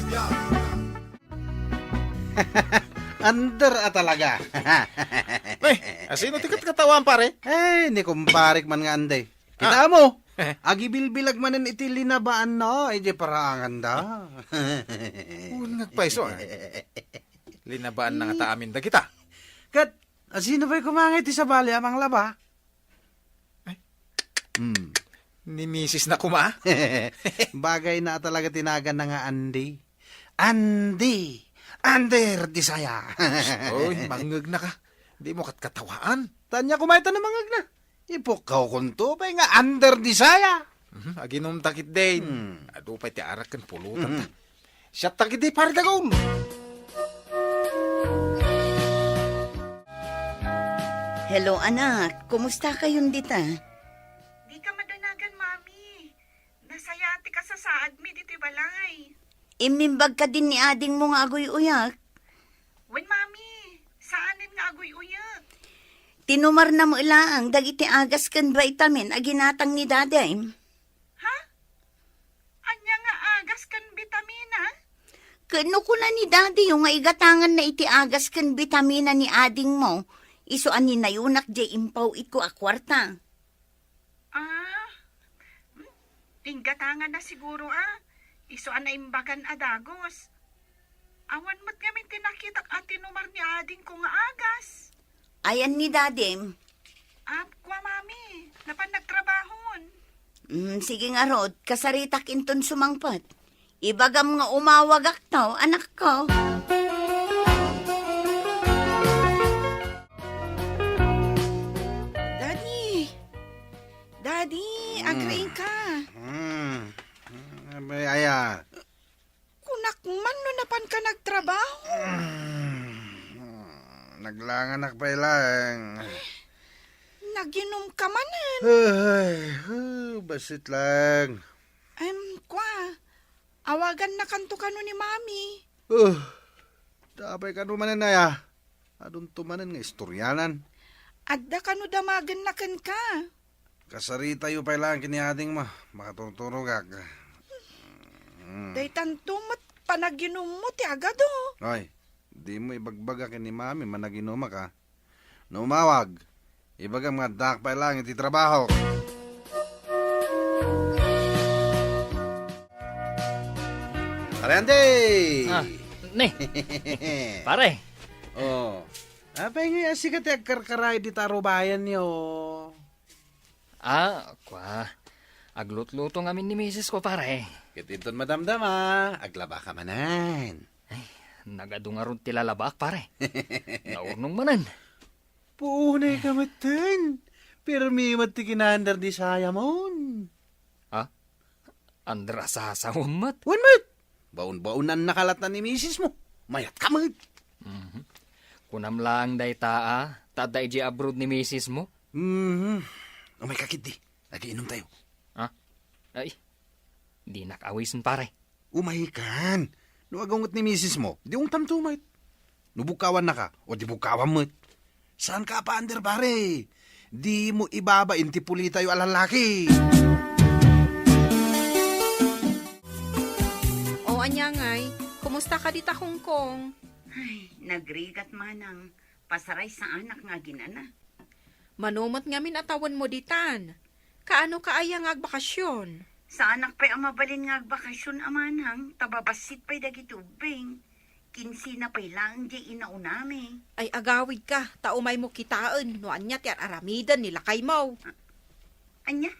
Under a talaga. Ay, asino ti katkatawaan, pare? Eh, ni kumparek man nga anday. Ah. Kita mo, agibilbilag manen iti linabaanna, idiay paraanganda. Wen nga agpayso, ah. Linabaanna ngata amin dagita. Ket, asino pay koma nga iti sabali a manglaba? Ay. Hmm. Ni misisna koma? Bagayna a talaga ti naganna nga Andy. Andy! Under desire! Oy, mangngegna ka. Di mo katkatawaan. Ania koma ita no mangngegna? Ipukkaw kunto pay nga under desire. Mhm, aginumta ketdin. Hmm. Adu pay ti arak ken pulotanta. Mhm. Siak ta ketdi, pare Dagul. Hello, anak. Kumusta kayon dita? Dika madanagan, Mami. Nasayaat ti kasasaadmi ditoy balay. Immimbag kadin ni adingmo nga aguy-uyak? Wen, Mami. Saanen nga aguy-uyak. Tinumarna met laeng dagiti agas ken vitamin a ginatang ni Dadim. Ha? Ania nga agas ken bitamina? Ket no kuna ni Dadiyo nga igatanganna iti agas ken bitamina ni adingmo, isu a ninayonak diay impaw-itko a kuarta. Ah, hmm, inggatanganna siguro, ah. Isu a naimbagan a dagus. Awan met ngamin ti nakitak a tinumar ni adingko nga agas. Ayan ni Dadim? Ah, kua, Mami. Napan nagtrabahon. Mm, sige ngarud, kasaritak inton sumangpet. Ibagam nga umawagakto, anakko. Daddy! Daddy, mm, agriingka. Mm. Mm, abay, aya. Kunak man no napanka nagtrabaho. Mm. Naglanganak pay laeng. Naginumka manen. Ay, ah, bassit laeng. Em, kua, awagannakanto kano ni Mami. Uh, apay kano manen aya? Adunto manen nga istorianan. Adda kano damagenna kenka? Kasaritayo pay laeng ken ni adingmo, makaturturogak. Mm. Daytanto met panaginummo ti agado. Ay, dimo ibagbaga ken ni Mami managinumak, a. No umawag, ibagam nga addaak pay laeng iti trabahok. Pare Andy! Ah, ne. Pare. Oh. Apay ngay a sika ti agkarkarayad ita a rubayanyo? Ah, kua. Aglutluto ngamin ni misis ko, pare. Ket inton madamdama, aglabaka manen. Ay, nagadu ngarud ti lalabak, pare. Naurnong manen. Puunay ka metten. Pirmi met ti kinaandar di sayamon. Ha? Andar a sasawem met? Wen met. Baun-baunannaka latta ni misismo. Mayat ka met. Mhm. Kunam laeng dayta, a, ta adda idiay abroad ni misismo? Mhm. Umayka ketdi. Agiinumtayo. Ha? Ay, dinak awisen, pare. Umaykan. No agaw met ni misismo, di ungtamto met. No bukkawannaka, o di bukkawam met. Saanka a paander, pare. Dimo ibabain ti pulitayo a lallaki. O, ania ngay, kumusta ka dita Hong Kong? Ay, nagrigat manang. Pasaraysa anak nga aginana. Mano met ngamin a tawenmo ditan? Kaano ka aya nga agbakasyon? Saanak pay a mabalin nga agbakasyon, a manang, ta babassit pay dagiti ubbing. Kinsina pay laeng diay inaunami. Ay, agawidka, ta umaymo kitaen no ania ti ar-aramiden ni lakaymo. A-, ania?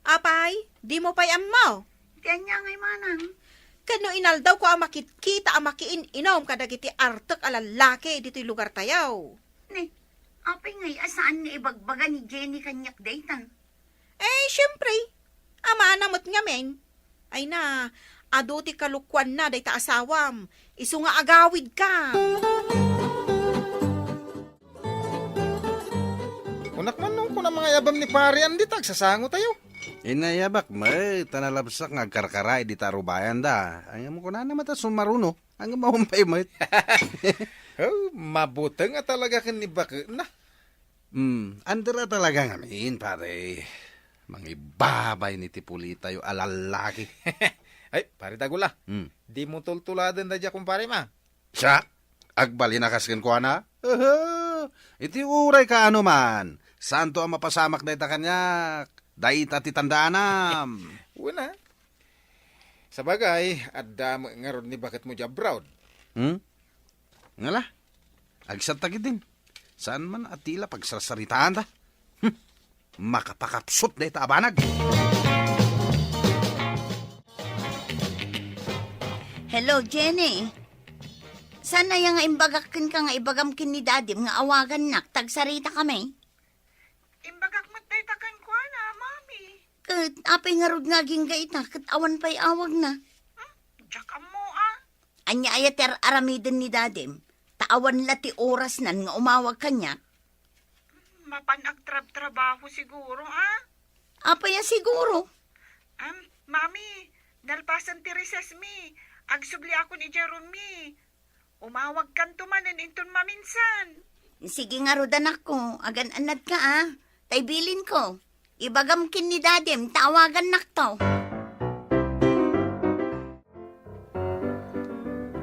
Apay, dimo pay ammo? Ti ania ngay manang? Ken no inaldawko a makitkita a makiin-inum kadagiti artek a lallaki ditoy lugartayo. Ni, apay ngay a saan nga ibagbaga ni Jenny kaniak dayta? Eh, siempre, amana met ngamin. Ay na, adu ti kalokuanna dayta asawam. Isu nga agawidka. Takman no, kuna mangayabam ni Pare Andy ta agsasangotayo. Inayabak met, ta nalabsak nga agkarkaraid dita arubayanda. Ngem kunana met a sumaruno, ngem awan pay met. Oh, mabuteng a talaga ken ni baketna. Hmm, under a talaga ngamin, pare. Mangibabay ni ti pulitayo a lallaki. Ay, pare Dagula. Hmm. Dimo tultuladen daydiay a kumparem a. Siak, agbalin a kas kenkuana? Aha! Iti uray kaano man, saanto a mapasamak dayta kaniak. Dayta ti tandaanam. Wen a. Sabagay, adda met ngarud ni baketmo diay abroad. Hmm? Ngala? Agsatta ketdin. Saan man a ti la pagsarsaritaanta? Hmm. Makapakapsut dayta a banag. Hello, Jenny. Saan aya nga imbagak kenka nga ibagam ken ni Dadim nga awagannak ta agsaritakami? Imbagak met dayta kenkuana, Mami. Ket apay ngarud nga agingga ita ket awan pay awagna? Hmm? Diak ammo a. Ania aya ti ar-aramiden ni Dadim? Ta awan la ti orasnan nga umawag kaniak. Mapan agtrabtrabaho siguro, a? Apay a siguro? Am, Mami, nalpasen ti recess mi. Agsubliakon idiay room mi. Umawagkanto manen inton maminsan. Sige ngarud, anakko, agan-annadka a. Tay bilinko, ibagam ken ni Dadim ta awagannakto.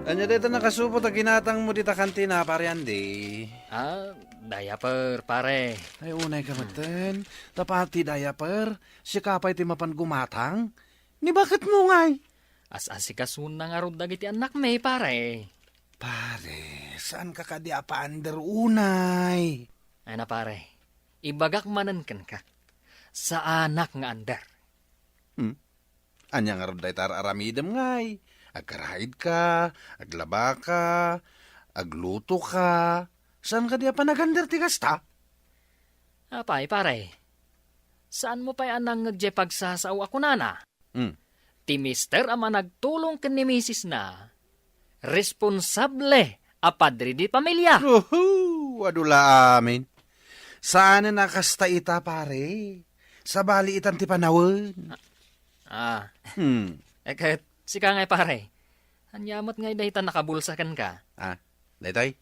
Ania dayta nakasupot a ginatangmo dita kantina, Pare Andy? Ah, diaper, pare. Ay, unayka metten. Ta pati diaper, sika pay ti mapan gumatang? Ni baketmo ngay? As-asikasona ngarud dagiti annakmi, pare. Pare, saanka kadi a paander unay? Ay na, pare, ibagak manen kenka, saanak nga under. Hmm? Ania ngarud dayta ar-aramidem ngay? Agkaraidka, aglabaka, aglutoka. Saan kadi a panagander ti kasta? Apay, pare, saanmo pay a nangngeg diay pagsasao a kunana? Hmm. Ti mister a managtulong ken ni misisna, responsable a padre de pamilya. Uhu, adu la amin. Saanen a kasta ita, pare. Sabali itan ti panawen. Ah. Hmm. Eh, ket sika ngay, pare. Ania met ngay dayta nakabulsa kenka? Ah, daytoy?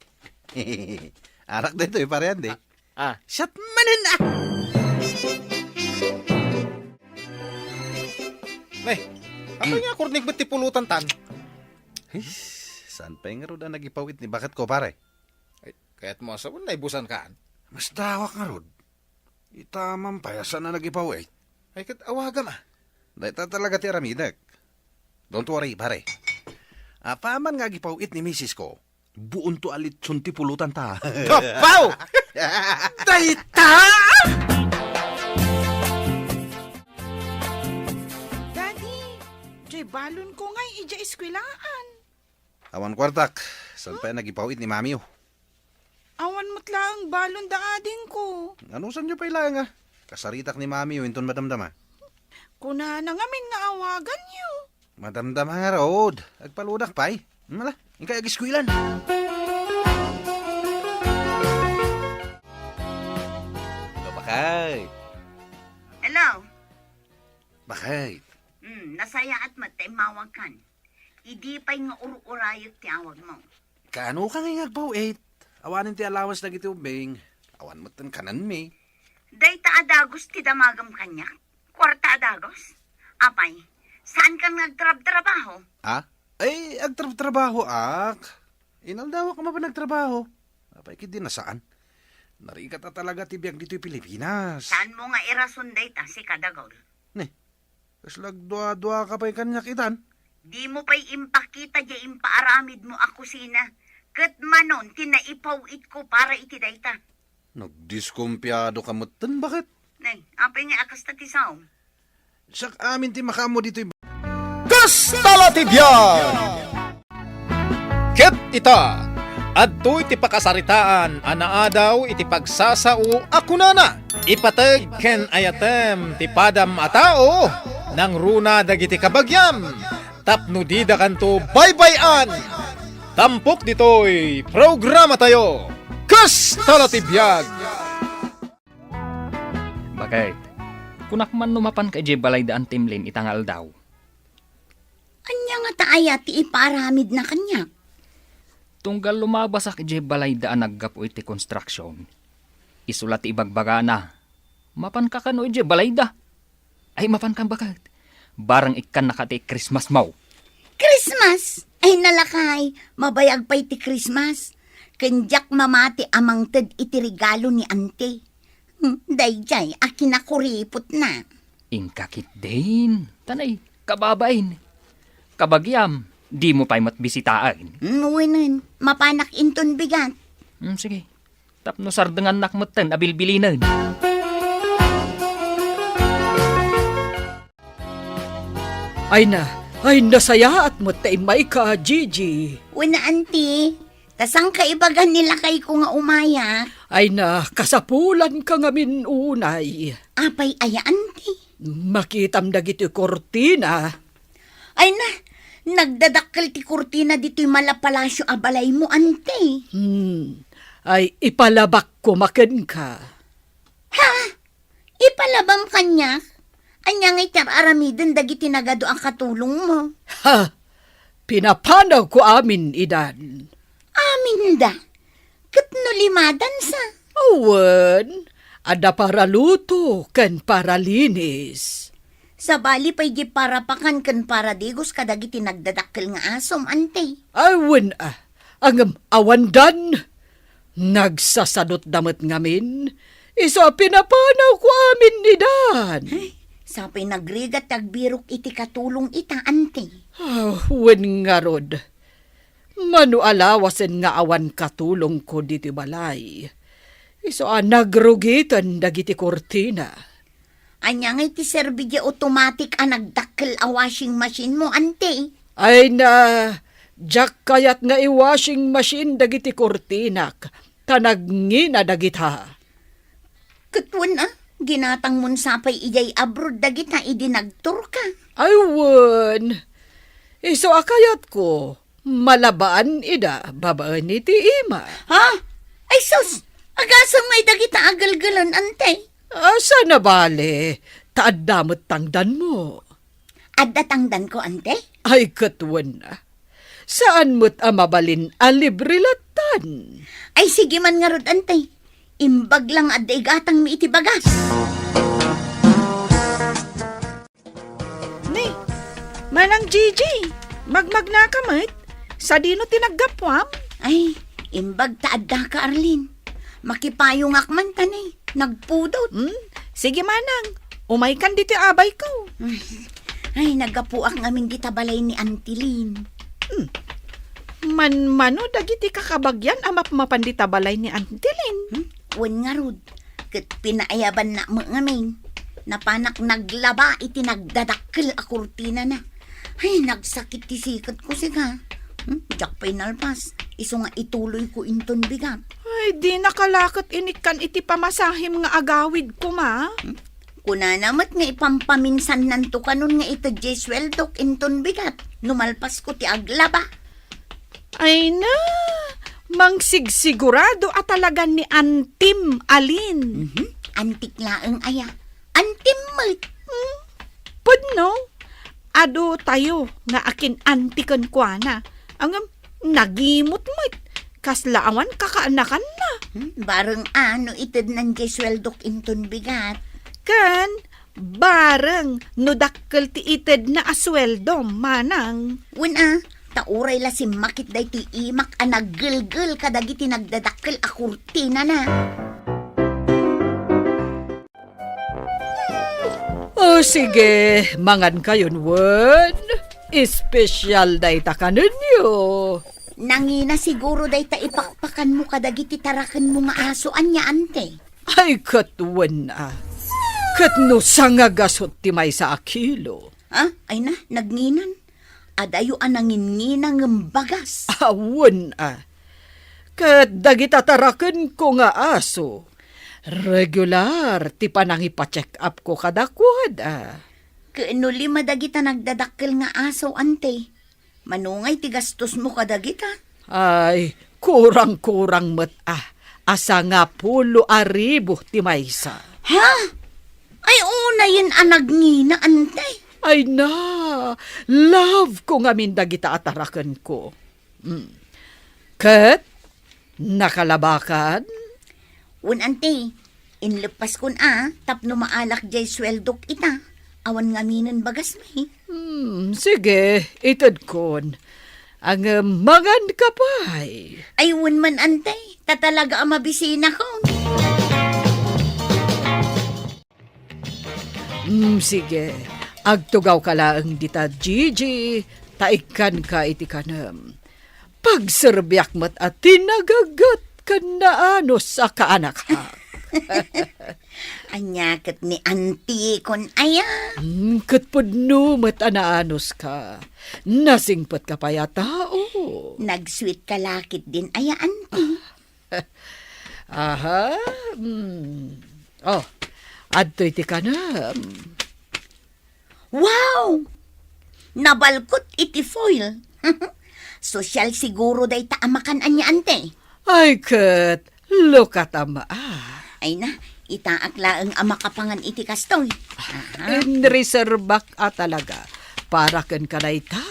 Arak daytoy, Pare Andy. Ah, ah. Siak manen a! Nay, apay nga akurnig met ti pulutantan? His, saan pay ngarud a nagipaw-it ni baketko, pare? Ay, kayatmo a sawen, naibusankan? Masdawak ngarud. Ita man pay a saan a nagipaw-it. Ay, ket awagam a. Dayta talaga ti aramidek. Don't worry, pare. Apaman nga agipaw-it ni misisko, buonto a litson ti pulotanta. Tapaw! Dayta! Daddy, diay balonko ngay idiay eskwelaan. Awan kuartak. Saan pay a nagipaw-it ni mamiyo? Awan met laeng balon da adingko. Anusanyo pay laeng a? Kasaritak ni mamiyo inton madamdama. Kunana ngamin nga awaganyo. Madamdama ngarud. Agpaludak pay. Mala, inkay agiskuelan. Hello, bakay. Hello. Bakay. Hmm, nasayaat met ta immawagkan. Idi pay nga ur-urayek ti awagmo. Kaano ka ngay nga agpaw-it? Awanen ti allowance dagiti ubbing. Awan metten kanenmi. Dayta a dagus ti damagem kaniak. Kuarta a dagus. Apay, saankan nga agtrabtrabaho? Ah? Ay, agtrabtrabahoak. Inaldawak a mapan agtrabaho. Apay, ket di na saan. Narigat a talaga ti biag ditoy Pilipinas. Saanmo nga irason dayta, sika, Dagul? Ne, kasla agduaduaka pay kaniak itan? Dimo pay impakita diay impaaramidmo a kusina, ket manon ti naipaw-itko para iti dayta. Nagdiskumpiadoka metten, baket? Nay, apay nga a kasta ti sao? Siak amin ti makaammo ditoy. Kasta la ti biag! Ket ita, adtoy ti pakasaritaan a naadaw iti pagsasao a kunana, "Ipateg ken ayatem ti padam a tao, nangruna dagiti kabagiam, tapno didakanto baybay-an." Tampok ditoy programatayo, Kasta la ti biag! Kunak man no mapanka idiay balay da Antim Lin ita nga aldaw. Ania ngata aya ti ipaaramidna kaniak? Tunggal lumabasak idiay balay da a naggapu iti konstruksion, isu la ti ibagbagana. Mapanka kano idiay balay da? Ay, mapankan baket. Barang ikkannaka ti Christmas mo. Christmas? Ay, nalakay, mabayag pay ti Christmas. Ken diak mamati a mangted iti regalo ni Auntie. Hmm, daydiay a kinakuripotna. Inka ketdin, tanay, kababain. Kabagiam, dimo pay met bisitaen. Hmm, wenen, mapanak inton bigat. Hmm, sige. Tapno sardengannak metten a bilbilinen. Ay na, ay nasayaat met ta immayka, Gigi. Wen, Auntie. Ta saan ka ibaga ni lakayko nga umayak? Ay na, kasapulanka ngamin unay. Apay aya, Auntie? Makitam dagiti kurtina. Ay na, nagdadakkel ti kurtina ditoy malapalasio a balaymo, Auntie. Hmm. Ay, ipalabak koma kenka. Ha? Ipalabam kaniak? Ania ngay ti ar-aramiden dagiti nagadu a katulongmo? Ha! Pinapanawko amin idan. Aminda? Ket no limadansa? Wen, adda paraluto ken paralinis. Sabali pay di parapakan ken paradigos kadagiti nagdadakkel nga asom, Auntie. Ay, wen a. Ngem awandan. Nagsasadutda met ngamin. Isu a pinapanawko amin idan. Ay, sapay nagrigat ti agbirok iti katulong ita, Auntie. Ah, wen ngarud. Mano a lawasen nga awan katulongko ditoy balay. Isu a nagrugiten dagiti kurtina. Ania ngay ti serbi di automatic a nagdakkel a washing machine mo, Auntie? Ay na, diak kayat nga i-washing machine dagiti kurtinak, ta nagngina dagita. Ket wen a, ginatangmon sapay idiay abroad dagita idi nagturka. Ay wen, isu a kayatko, malabaan ida babaen iti ima. Ha? Ay sus! Agasem ngay dagita a gelgelen, Auntie. Asa nabale, ta adda met tangdanmo. Adda tangdanko, Auntie? Ay, ket wen a. Saan met a mabalin a libre lattan. Ay, sige man ngarud, Auntie. Imbag lang adda igatangmi iti bagas. Ni, Manang Gigi, magmagnaka met? Sadino ti naggapuam? Ay, imbag ta addaka, Arlene. Makipayongak man ta ni, nagpudot. Hmm? Sige, Manang. Umaykan ditoy abayko. Ay, naggapuak ngamin dita balay ni Auntie Lynn. Hmm. Manmano dagiti kakabagian a mapmapan dita balay ni Auntie Lynn? Hmm? Wen ngarud. Ket pinaayabanna met ngamin. Napanak naglaba iti nagdadakkel a kurtinana. Ay, nagsakit ti siketko, sika. Hmm? Diak pay nalpas. Isu nga ituloyko inton bigat. Ay, dinaka la ket inikkan iti pamasahem nga agawid koma. Hmm? Kunana met nga ipampaminsannanto kanon nga ited diay sueldok inton bigat no malpasko ti aglaba. Ay na, mangsigsigurado a talagan ni Antim, Alin. Mhm. Antik laeng aya. Antim met. Hmm? Pudno, adu tayo nga akin-antiken kuana. Ngem, nagimut met. Kasla awan kakaanakanna. Hmm? Bareng a no itednan diay sueldok inton bigat. Ken, bareng no dakkel ti itedna a sueldom, Manang. Wen a, ta uray la simmakit daytoy imak a naggelgel kadagiti nagdadakkel a kurtinana. O sige, mangankayon wen. Espesyal dayta kanenyo. Nangina siguro dayta ipakpakanmo kadagiti tarakenmo nga aso, ania, Ante? Ay, ket wen a. Ket no sangagasut ti maysa a kilo. Ah, ay na, nagnginan. Adayo a nanginngina ngem bagas. Awan a. Ket dagita tarakenko nga aso, regular ti panangipa-check-upko kadakuada. Ket no lima dagita nagdadakkel nga aso, Ante, mano ngay ti gastosmo kadagita? Ay, kurang-kurang met a, a sangapulo a ribu ti maysa. Ha? Ay, unayen a nagngina, ante. Ay na, love ko ngamin dagita a tarakenko. Mm. Ket, nakalabakan? Wen, ante, inleppaskon a tapno maalak jay sueldok ita. Awan ngaminen bagasmi. Hmm, sige, itedkon. Ngem mangan ka pay. Ay, wen man, ante, ta talaga a mabisinakon. Hmm, sige, agtugawka laeng dita, Gigi, ta ikkanka iti kanem. Pagserbiak met a ti nagaget ken naanus a kaanakak. Ania ket ni antikon aya? Hmm, ket pudno met a naanuska. Nasingpetka pay a tao. Nagsuitka la ketdin aya, anti? Aha. Hmm. Oh, adtoy ti kanem. Wow! Nabalkot iti foil. Sosyal siguro dayta a makan ania, ante. Ay, ket, lukat a maa. Ay na, itaak laeng a makapangan iti kastoy. Aha. Inreserbak a talaga para kenka dayta.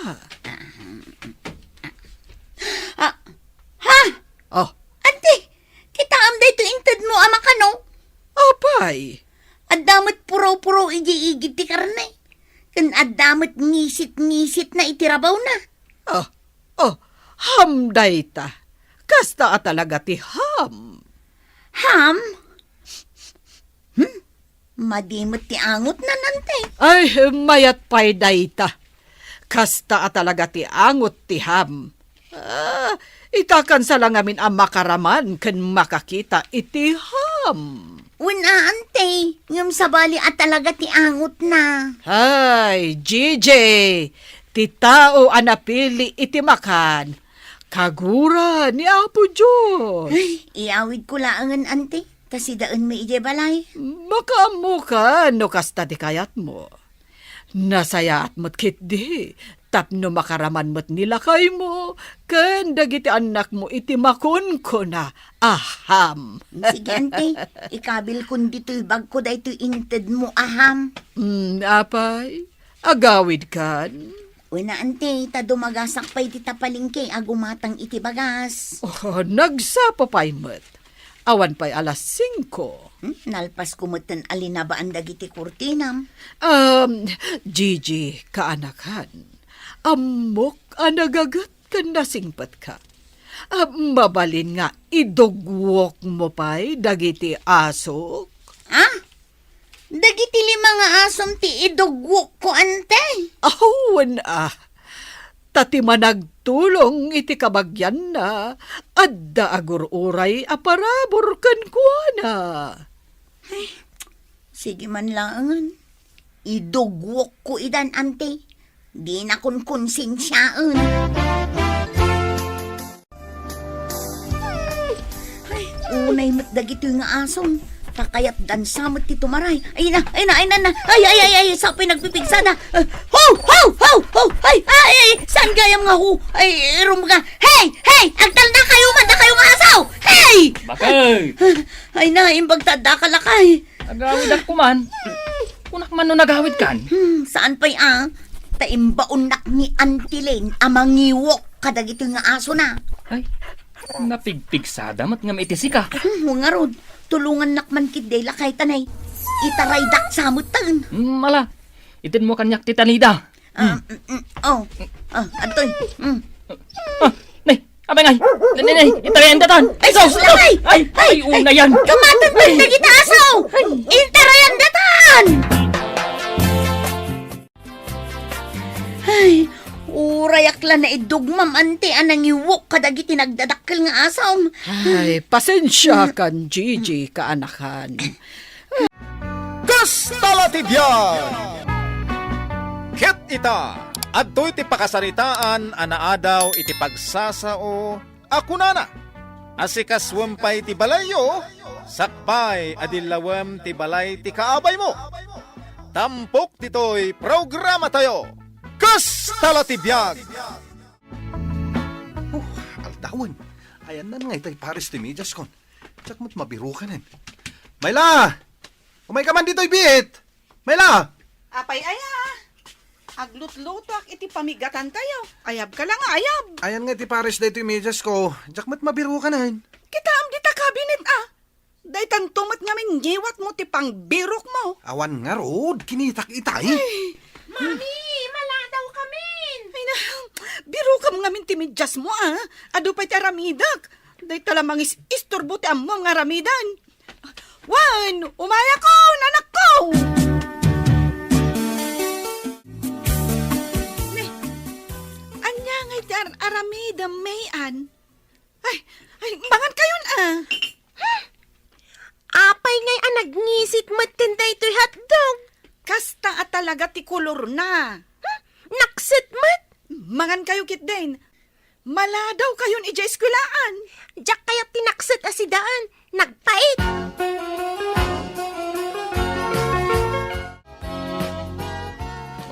Ah, ha? Oh. Anti, kitaem daytoy intedmo a makano? Apay? Adda met puraw-puraw idiay igid ti karne. Ken adda met ngisit-ngisitna iti rabawna. Oh, oh, ham dayta. Kasta a talaga ti ham. Ham? Hmm? Madi met ti angotna, anti. Ay, mayat pay dayta. Kasta a talaga ti angot ti ham. Ah, itakansa la ngamin a makaraman ken makakita iti ham. Wen a, anti, ngem sabali a talaga ti angotna. Ay, Gigi, ti tao a napili iti makan, kagura ni Apo Dios. Ay, iyawidko laengen, anti. Ta sidaenmi idiay balay. Makaammokan no kasta ti kayatmo. Nasayaat met ketdi tapno makaraman met ni lakaymo ken dagiti annakmo iti makunkuna a ham. Sige, anti, ikabilkon ditoy bagko daytoy intedmo a ham. Mm, apay, agawidkan? Wen a, anti, ta dumagasak pay dita palengke a gumatang iti bagas. Oh, nagsapa pay met. Awan pay alas singko. Hmm, nalpasko metten a linabaan dagiti kurtinam. Um, Gigi, kaanakan, ammok a nagaget ken nasingpetka. Ah, mabalin nga idugwokmo pay dagiti asok? Ah? Dagiti lima nga asom ti idugwokko, anti? Awan a. Ta ti managtulong iti kabagianna, adda agur-uray a parabur kenkuana. Ay, sige man laengen. Idugwokko idan, anti. Dinakon konsensiaen. Ay, unay met dagitoy nga asom. Ta kayatdan sa met ti tumaray. Ay na, ay na, ay na, na. Ay, ay, ay, ay, sa pay nagpipigsada. Ah, ho, ho, ho, ho. Ay, ay, ay, saan gayam nga ho? Ay, rumga. Hey, hey, agtalna kayo man, da kayo nga asaw. Hey! Bakay! Ay na, imbag ta adda ka lakay. Agawidak kuman. Kunak man no nagawid kan. Hmm, saan pay a? Ta imbaonnak ni Auntie Lane a mangiwok kadagitoy nga asona. Ay, napigpigsada met ngem iti sika. Hmm, ngarud, tulongannak man ketdi lakay ta nay. Itaraydak sa metten. Hmm, ala. Itedmo kaniak ti tanida. Ah, mm, mm, oh. Ah, adtoy. Mm. Ah, nay, apay ngay. Nay, nay, nay, itarayan datan. Ay, sus, ay, ay, ay, ay, unayan. Kamaten man dagita asaw. Itarayan datan. Ay, urayak la naidugmam, anti, a nangiwok kadagiti nagdadakkel nga asaw. Ay, pasensiakan, Gigi, kaanakan. Kasta la ti biag! Ket ita, adtoy ti pakasaritaan a naadaw iti pagsasao a kunana, "Asikasuem pay ti balayyo, sakbay a dillawem ti balay ti kaabaymo." Tampok ditoy programatayo, Kasta la ti biag! Oh, aldawen. Ayanna ngay tay pares ti mediaskon. Diak met mabirukanen. Myla! Umayka man ditoy, biit! Myla! Apay aya? Aglutlutoak iti pamigatantayo. Ayabka la nga ayab. Ayan nga iti pares daytoy mediasko. Diak met mabirukanen. Kitaem dita kabinet, a. Daytanto met ngamin ngiwatmo ti pangbirokmo. Awan ngarud, kinitak itay. Ay. Mami, maladawkamin. Ay na, birokam ngamin ti mediasmo, a. Adu pay ti aramidek. Dayta la mangis-isturbo ti ammom nga aramiden. Wen, umayakon, anakko! Ne, ania ngay ti ar-aramidem, May-an? Ay, ay, mangan kayon, a. Hmm? Apay ngay a nagngisit met ken daytoy hotdog? Kasta a talaga ti kolorna. Hmm? Nakset met? Mangan kayo ketdin. Maladaw kayon idiay eskuelaan. Diak kayat ti nakset a sidaen. Nagpait.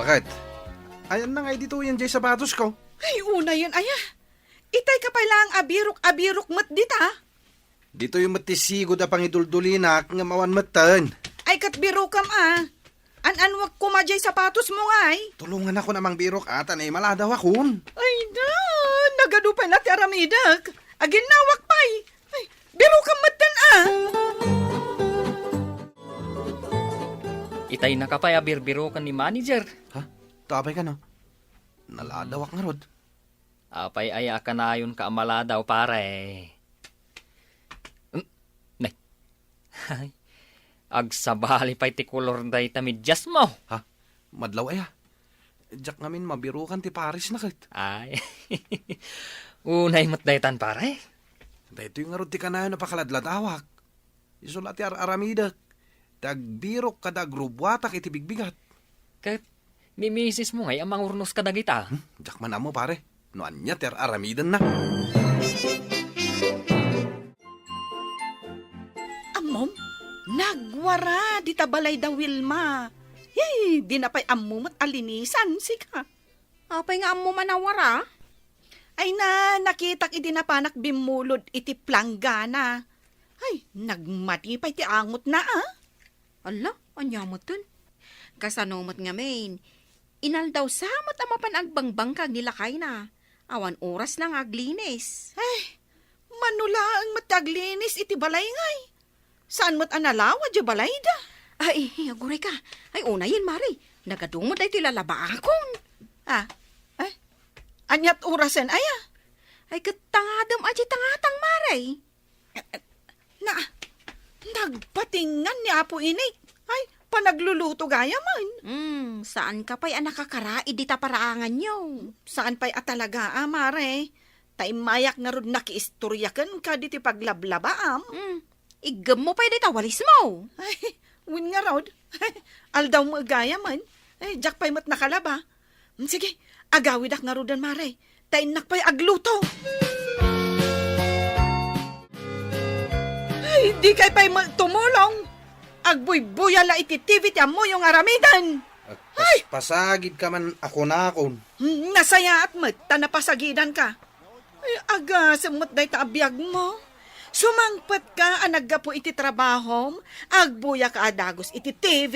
Bakit? Ayanna ngay ditoyen diay sapatosko. Ay, unayen aya. Itay ka pay laeng a birok a birok met dita. Ditoy met ti sigud a pangiduldulinak ngem awan metten. Ay, ket birokam a. An-anwek koma diay sapatosmo ngay. Tulonganakon a mangbirok a ta naimaladawakon. Ay na, nagadu pay la ti aramidek. Aginnawak pay. Ay, birokam metten a. Itay naka pay a birbiroken ni manager. Ha? Tapay kano? Naladawak ngarud. Apay aya a kanayonka a maladaw, pare? Hmm? Nay. Agsabali pay ti kolor dayta mediasmo. Ha? Madlaw aya? Diak ngamin mabirukan ti paresna ket. Ay. Unay met daytan, pare. Daytoy ngarud ti kanayon a pakaladladawak. Isu la ti ar-aramidek. Ti agbirok kada agrubbuatak iti bigbigat. Ket ni misismo ngay a mangurnos kadagita? Hmm, diak man ammo, pare. No ania ti ar-aramidenna. Ammom, nagwara dita balay da Wilma. Hey, dina pay ammo met a linisan, sika. Apay nga ammom a nawara? Ay na, nakitak idi napanak bimmulod iti planggana. Ay, nagmati pay ti angotna, a. Alla, ania metten? Kasano met ngamin? Inaldaw sa met a mapan agbangbangkag ni lakayna. Awan orasna nga aglinis. Ay, mano laeng met ti aglinis iti balay ngay. Saan met a nalawa diay balayda? Ay, aguray ka. Ay, unayen, Mari. Nagadu met daytoy lalabaakon. Ah, ay, aniat orasen aya? Ay, ket tangadem a diay tangatang, Mari. Na, nagpatingan ni Apo Inik. Ay, panagluluto gayam. Hmm, saan ka pay a nakakaraid dita paraanganyo? Saan pay a talaga, a, Mare? Ta immayak ngarud nakiistorya kenka diti paglablabaam. Hmm, iggemmo pay dayta walismo. Ay, wen ngarud. Aldawmo gayam. Ay, diak pay met nakalaba. Hmm, sige, agawidak ngaruden, Mare. Ta innak pay agluto. Ay, dikay pay met tumulong. Agbuybuya la iti T V ti ammoyo nga aramiden. Ay! Agpaspasagidka man a kunakon. Hmm, nasayaat met ta napasagidanka. Ay, agasem met dayta a biagmo. Sumangpetka a naggapu iti trabahom, agbuyaka a dagus iti T V.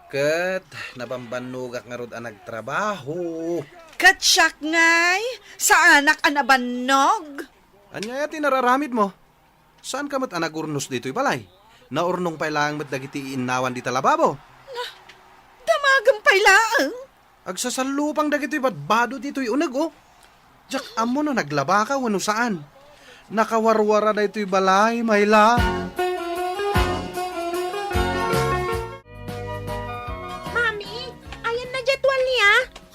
Ket nabambannogak ngarud a nagtrabaho. Ket siak ngay, saanak a nabannog. Ania aya ti nararamidmo? Saanka met a nagurnos ditoy balay? Naurnong pay laeng met dagiti iinnawan dita lababo. Na, damagem pay laeng. Agsasallupang dagitoy badbado ditoy uneg, o. Diak ammo no naglabaka wenno saan. Nakawarwara daytoy balay, Myla. Mami, ayanna diay tuwalya?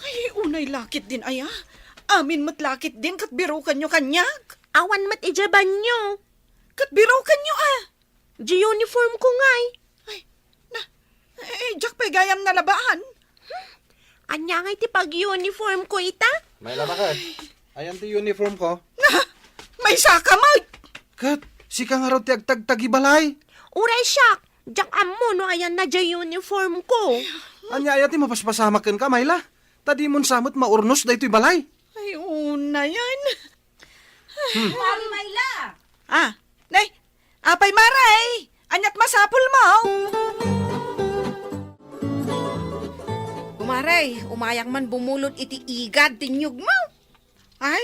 Ay, unay laketdin aya. Amin met laketdin ket birokenyo kaniak. Awan met idiay banyo. Ket birokenyo, a. Diay uniform ko ngay. Ay, na, eh, diak pay gayam nalabaan. Hmm? Ania ngay ti pag-uniform ko ita? Myla, bakit? Ayan ti uniform ko. Na, maysaka met. Ket, sika ngarud ti agtagtagi balay. Uray siak, diak ammo no ayanna diay uniform ko. Ania aya ti mapaspasamak kenka, Myla? Ta dimon sa met maurnos daytoy balay. Ay, unayen. Hmm. Mari Myla! Ah, nay, apay, Mare? Aniat masapulmo? Mare, umayak man bumulod iti igad ti niyogmo. Ay,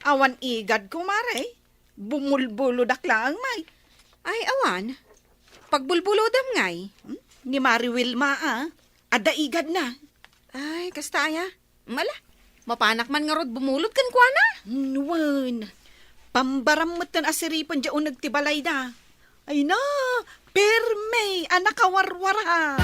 awan igadko, Mare. Bumulbulodak laeng, may. Ay, awan. Pagbulbulodam ngay. Hmm? Ni Mare Wilma, ah. Adda igadna. Ay, kasta aya. Mala, mapanak man ngarud bumulod kenkuana. Wen, pambaram metten a siripen diay uneg ti balayda. Ay na, permi a nakawarwara.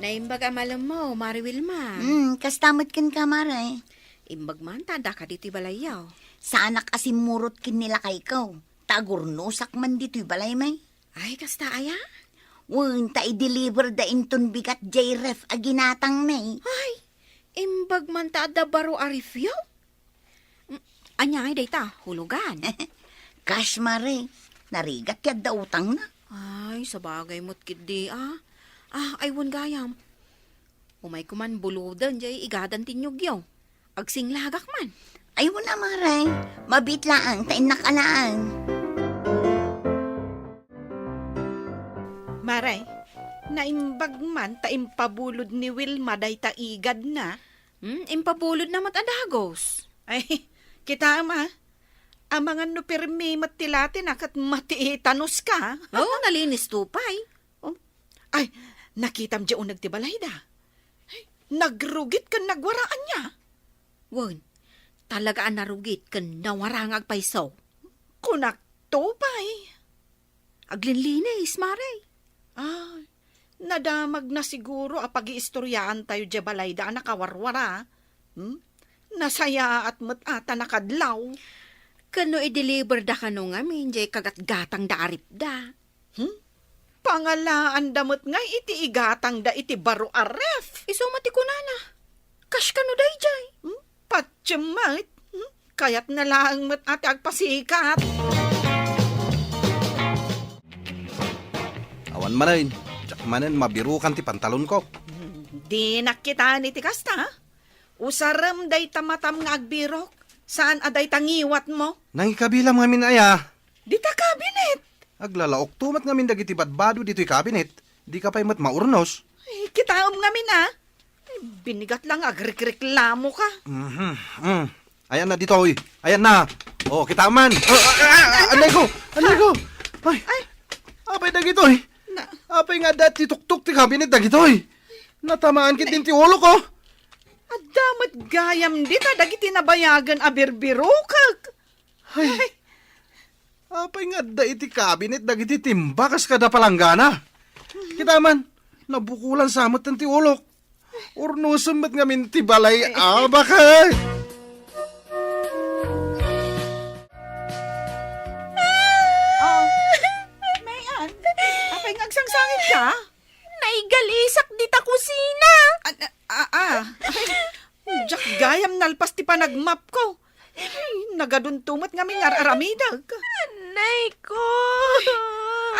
Naimbag a malemmo, Mare Wilma. Hmm, kasta met kenka, Mare. Imbag man ta addaka ditoy balayyo. Saanak a simmurot ken ni lakayko. Ta agurnosak man ditoy balay, may. Ay, kasta aya? Wen, ta i-deliver da inton bigat jay ref a ginatang, may. Ay, imbag man ta adda baro a refyo? Mm, ania ngay dayta, hulugan? Cash, Mare. Narigat ti adda utangna. Ay, sabagay met ketdi, ah. Ah, ay, wen gayam. Umayko man buloden jay igadan ti niyogyo. Agsinglagak man. Ay, wen a, Mare. Mabiit laeng, ta innak a laeng. Mare, naimbag man ta impabulod ni Wilma dayta igadna. Hmm, impabulodna met a dagus. Ay, kitaem a. Amangan no permi met ti latina ket matiitanos ka. Oh, nalinis to pay. Oh. Ay, nakitam diay uneg ti balayda. Ay, nagrugit ken nagwaraan niya. Wen, talaga a narugit ken nawara nga agpayso. Kunak to pay. Aglinlinis, Mare. Ay, nadamagna siguro a pagiistoryaantayo diay balayda a nakawarwara. Hmm? Nasayaat met a ta nakadlaw. Ken no i-deliver da kano ngamin diay kagatgatang da a ref da. Hmm? Pangalaanda met ngay iti igatang da iti baro a ref. Isu met ti kunana. Kas kano daydiay? Hmm? Patiem met. Hmm? Kayatna laeng met a ti agpasikat. Awan manen, diak manen mabirukan ti pantalonko. Hmm, dinak kitaen iti kasta. Usarem dayta matam nga agbirok, saan a dayta ngiwatmo. Nangikabilam ngamin aya? Dita kabinet. Aglalaokto met ngamin dagiti badbado ditoy kabinet. Dika pay met maurnos. Ay, kitaem ngamin a. Ay, binigat lang agrikreklamo ka. Mhm. Mm. Ayan na ditoy. Ayan na. Oh, kita man. Oh, ah, ah, ah, anay ko. Anay ko. Ay. Ay. Apay dagitoy? Na- Apay nga adda ti tuktok ti kabinet dagitoy? Natamaan ket din ti ulo ko. Adda met gayam dita dagiti nabayagen a birbirokek. Ay. Ay. Apay nga adda iti kabinet dagiti timba kas kada palanggana? Kita man, nabukulan sa met ti ulok. Urnosem met ngamin ti balay, a, bakay! Oh, Mayan, apay nga agsangsangit ka? Naigalisak dita kusina. Ah, ah, ah. Ay, diak gayam nalpas ti panagmapko. Ay, nagadunto met ngamin nga ar-aramidek. Anay ko!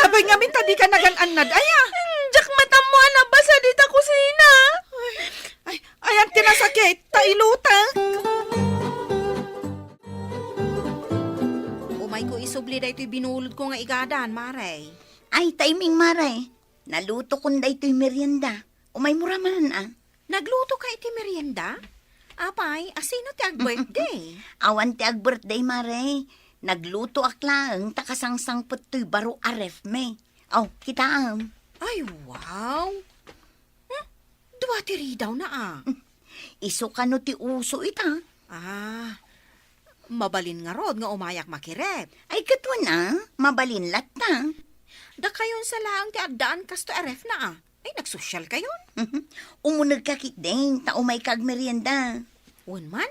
Apay ngamin ta dika nagan-annad aya? Diak matammo a nabasa dita kusina. Ay, ay, ayan ti nasakit, ta ilutek. Umayko isubli daytoy binulodko nga igadan, Mare. Ay, timing, Mare. Nalutokon daytoy merienda. Umaymo ra man, a. Naglutoka iti merienda? Apay, a sino ti ag-birthday? Awan ti ag-birthday, Mare. Naglutoak laeng ta kasangsangpet toy baro a ref mi. Aw, kitaem. Ay, wow! Hmm? Dua ti ridawna, a. Isu kano ti uso ita? Ah, mabalin ngarud nga umayak makiref. Ay, ket wen a, mabalin latta. Dakayon sa laeng ti addaan kastoy a refna, a. Ay, nagsosyalkayon? Umunegka ketdin, ta umayka agmerienda. Wen man,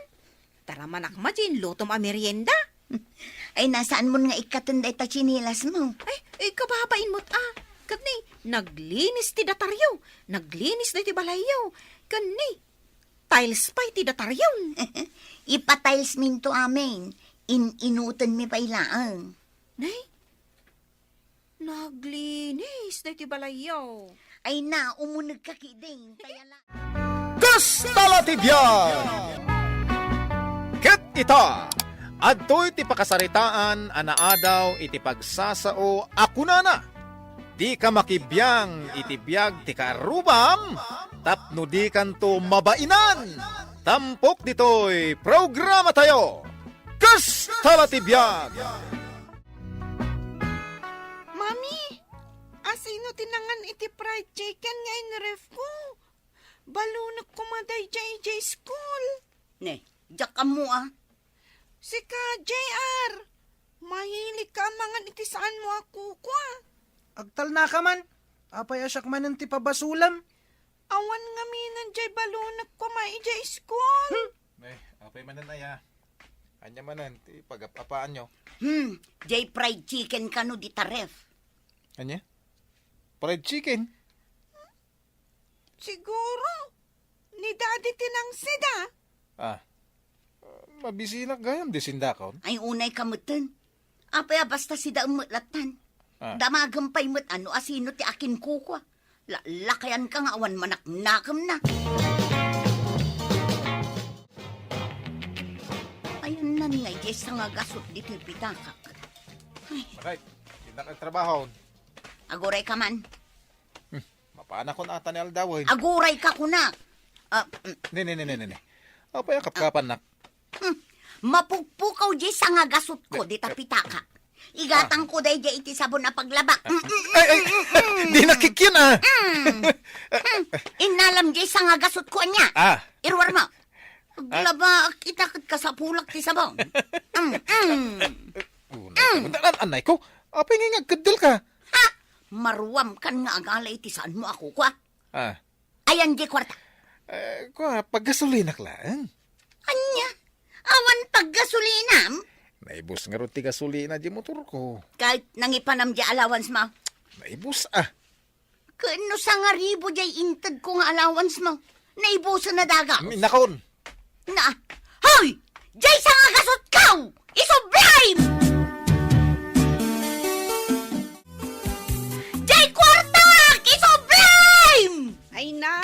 taramanak met ti inlutom a merienda. Ay, nasaanmon nga ikkaten dayta tsinelasmo. Ay, ay, kababain met a. Ket ni, naglinis ti dataryo, naglinis daytoy balayyo. Ken ni, tiles pay ti dataryon. Ipa-tiles minto amin. In-inutenmi pay laeng. Nay, naglinis daytoy balayyo. Ay na, umunegka ketdin. Kaya la- Kasta la ti biag! Ket ita, Adtoy ti pakasaritaan a naadaw iti pagsasao a kunana, "Dika makibiang iti biag ti kaarrubam, tapno dikanto mabainan." Tampok ditoy programatayo, Kasta la ti Biag! Mami, asino ti nangan iti fried chicken nga inref ko? Balunek koma daydiay idiay school. Ne, diak ammo a. Sika, J R, mahilig ka a mangan iti saanmo a kukua. Agtalnaka man. Apay a siak manen ti pabasolam? Awan ngamin diay balunek koma idiay school. Hmm. Eh, apay manen aya? Ania manen ti pagap-apaanyo? Hmm, diay fried chicken kano dita ref. Ania? Fried chicken? Siguro, ni Daddy ti nangsida. Ah, mabisinak gayam di sindakon? Ay, unay ka metten. Apay a basta sida met lattan. Ah. Damagem pay met no asino ti akinkukua. La-, lakayan ka nga awan manaknakemna. Ayanna ngay diay sangagasut ditoy pitakak. Ay. Bakit? Tindak nagtrabaho. Aguray ka man. Hmm, mapanakon ata ni aldawen. Aguray ka kunak. Ah, mm. Ne, ne, ne, ne, ne, ne. Apay a kapkapannak? Hmm. Mapukpukaw diay sangagasutko, dita pitaka. Igatangko daydiay iti sabon a paglaba. Mm, mm, Ay, ay, mm, mm. Di nakikyan, ah. Mm. Mm. Innalam diay sangagasutko, ania? Ah. Iruar mo. Aglabaak ita ket kasapulak ti sabon. Mm, mm. Unay ka, an-, anay ko. Apay nga agkeddel ka? Ha? Maruam kan nga agala iti saanmo a kukua. Ah. Ayan di kuarta. Eh, kua, paggasolinak laeng. Ania? Awan paggasolinam? Naibus ngarud ti gasolina di motor ko. Ket nangipanam di allowance mo? Naibus, ah. Ket no sangaribu diay inted ko nga allowance mo, naibusen a daga. Minakon. Na, hoy! Diay sangagasutko! Isublim! Diay kuartak! Isublim! Ay na!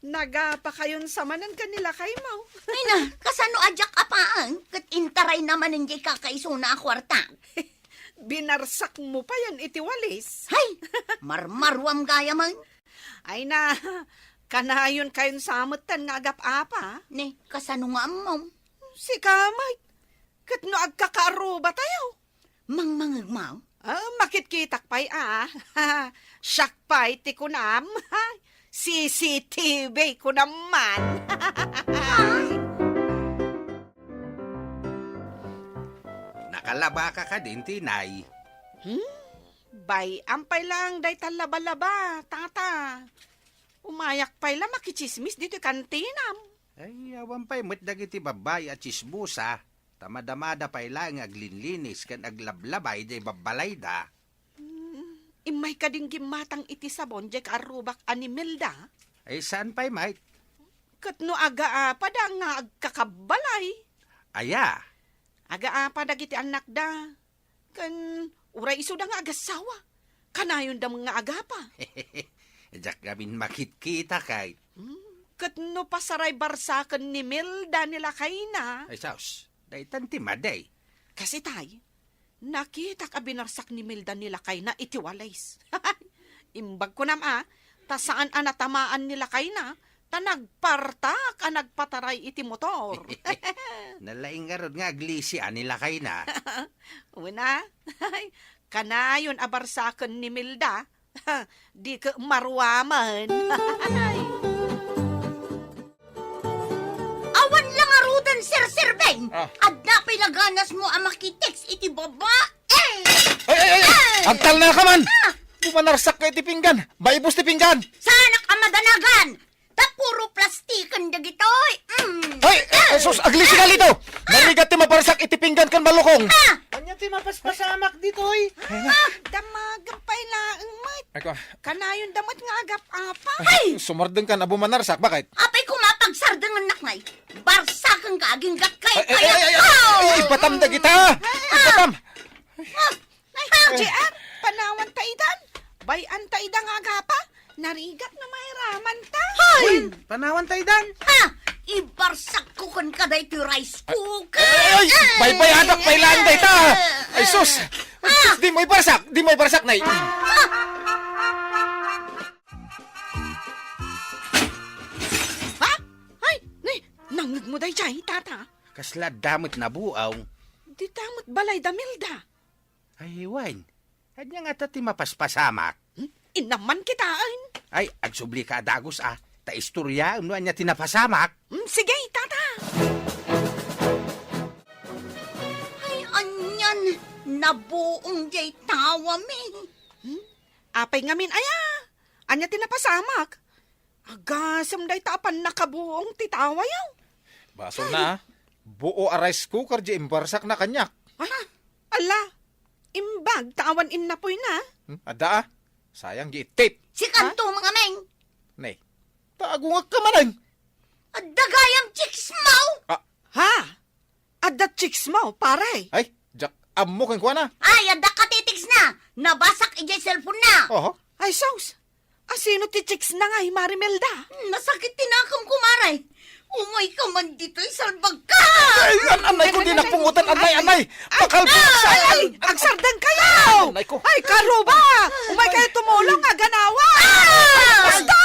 Nagapakayon sa manen ken ni lakaymo. Ay na, kasano a diak apaen? Ket intarayna manen diay kakaisuna a kuartak. Binarsakmo payen iti walis. Hay! Marmaruam gayam. Ay na, kanayon kayon sa metten nga agap-apa. Ne, kasano nga ammom? Sika met, ket no agkakaarrubatayo. Mangmangegmo? Ah, makitkitak pay a. Siak pay ti kunam. C C T V kunam man. Nakalabaka kadin, Tinay? Hmm? Bay-am pay laeng dayta labalaba, tata. Umayak pay la makitsismis ditoy kantinam. Ay, awan pay met dagiti babbai a tsismosa, ta madamada pay laeng nga aglinlinis ken aglablabay diay babbalayda. Hmm, immay kadin gimmatang iti sabon diay kaarrubak a ni Milda? Ay, saan pay met? Ket no agaapada nga agkakabbalay? Aya? Agaapa dagiti annakda. Ken uray isuda nga agassawa, kanayonda met nga agapa. Diak ngamin makitkita kay. Hmm, ket no pasaray barsaken ni Milda ni lakayna? Ay, sus, daytan ti madi. Kasi tay, nakitak a binarsak ni Milda ni lakayna iti walis. Imbag kunam a, ta saan a natamaan ni lakayna, ta nagpartak a nagpataray iti motor. Nalaing ngarud nga aglisi a ni lakayna. Una, kanayon a barsaken ni Milda, di ket maruaman. Awan la ngaruden, Sir Sirben! Ah. Adda pay la ganasmo a makitext iti babae! Ay, ay, ay, ay! Ah! Agtalnaka man! Ah! Bumanarsak ka iti pinggan! Maibus ti pinggan! Saanak a madanagan! Ta puro plastiken dagitoy! Mm. Ay, ay, ay, sus, aglisi ka dito! Narigat ti maparsak iti pinggan ken malukong! Ah! Ania ti mapaspasamak ditoy? Ah! Damagan pay laeng met. Ako. Kanayonda met nga agap-apa. Ay, sumardeng ka na bumanarsak. Bakit? Apay ko mapagsardengennak ngay. Barsaken ka, aginggat kay Ay, ay, ay, ay, ay, Oh! Ay, ipatam dagita. Ah! Ipatam. Ah! Ay, J R, panawan ta idan. Bay-an ta ida nga agapa. Narigat no mairaman ta. Hoy! Uy, panawan ta idan. Ha? Ibarsakko kenka daytoy rice cooker. Ay, ay, ay, baybayadak pay laeng dayta. Ay, sus. Ah! Dimo ibarsak, dimo ibarsak, nay. Ah! Ha? Ay, nay, nangngegmo daydiay, tata? Kasla adda met nabuong. Dita met balay da Milda. Ay, wen. Ania ngata ti mapaspasamak? Hmm? Innaman kitaen. Ay, agsublika a dagus a, ta istoriaem no ania ti napasamak. Hmm, sige, tata. Ay, anian, nabuong diay tawami. Hmm? Apay ngamin aya? Ania ti napasamak? Agasem dayta a pannakabuong ti tawayo. Basol na, a. Buo a rice cooker diay imbarsakna kaniak. Ah, ala, imbag ta awan innapoyna. Hmm, adda a. Sayang diay tip. Sikanto, ha? Mangameng. Nay, ta agungekka manen. Adda gayam chicks mo? Ah. Ha? Adda chicks mo, pare? Ay, diak ammo kenkuana. Ay, adda katitiksna. Nabasak idiay cellphone na. Oho. Ay, sus! Asino ti chicks na nga hi Marimelda? Hmm, nasakit ti nakem, kumare. Umayka man ditoy, salbagka! Ay, an-, anay ko, di napungutan, anay, anay! Pakalbuksan! Ay, ay, agsardeng kayo! Anay ko. Ay, karuba! Umay kayo tumulong, aganawa! Ah! Ay, gusto!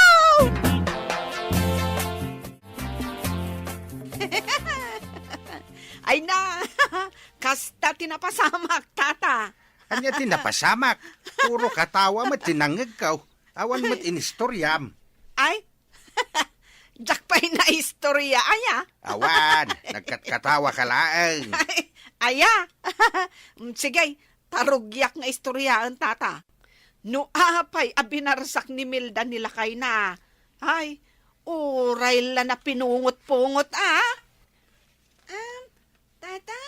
Ay na, kasta ti napasamak, tata. Ania ti napasamak? Puro katawa met ti nangngegko. Awan met inistoriam. Ay, diak pay naistorya, aya? Awan, nagkatkatawa ka laeng. Ay, aya? Mm, sige, tarugiak nga istoryaen, tata. No apay a binarsak ni Milda ni lakayna, ay, uray la napinungot-pungot, a? Am, tata,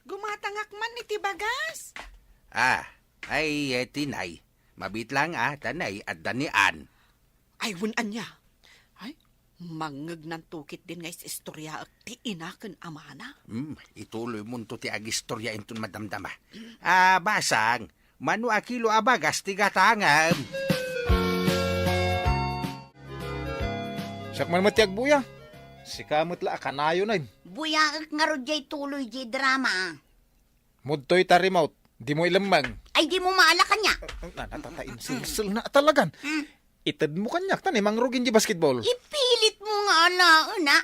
gumatangak man iti bagas. Ah, ay, eh, tinay. Mabit lang, a, tanay, adda ni Ann. Ay, wen ania? Ay, mangngeg nanto ketdin nga is-istoryaek ti ina ken amana. Hmm, ituloy monto ti agistorya inton madamdama. Ah, basang, mano a kilo a bagas ti gatangem? Siak man met ti agbuya. Sika met la a kanayonen. Buyaek ngarud diay tuloy diay drama. Mudtoy ta remote, dimo ilemmeng. Ay, dimo maala kaniak. Na, natataim silsil na talagan. Hmm. Itedmo kaniak, ta ni mangrugin di basketball. Ipilitmo nga alaen, a.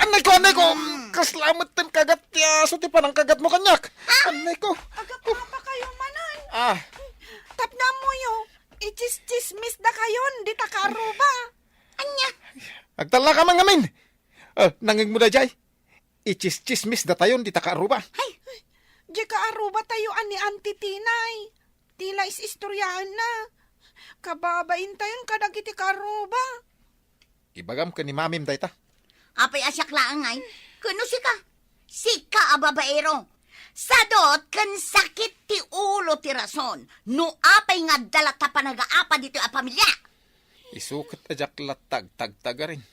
Anay ko, anay ko! Mm. Kasla met ten kagat ti aso ti panangkagatmo kaniak. Ha? Anay ko. Agapapa kayo manen. Ah. Tapno ammoyo, ichis-chismis da kayon, dita karuba. Ania? Agtalla ka man ngamin. Ah, nangngegmo daydiay? Ichis-chismis datayon dita kaaruba. Hay! Diay kaaruba tayo a ni Auntie Tinay. Ti la is-istoryaenna. Kababain tayon kadagiti kaaruba. Ibagam ken ni Mamim dayta. Apay a siak laeng ngay? Ken no sika? Sika a babaero. Sadot ken sakit ti ulo ti rason no apay nga adda latta panagaapa ditoy a pamilia. Isu ket a diak latta agtagtagarin.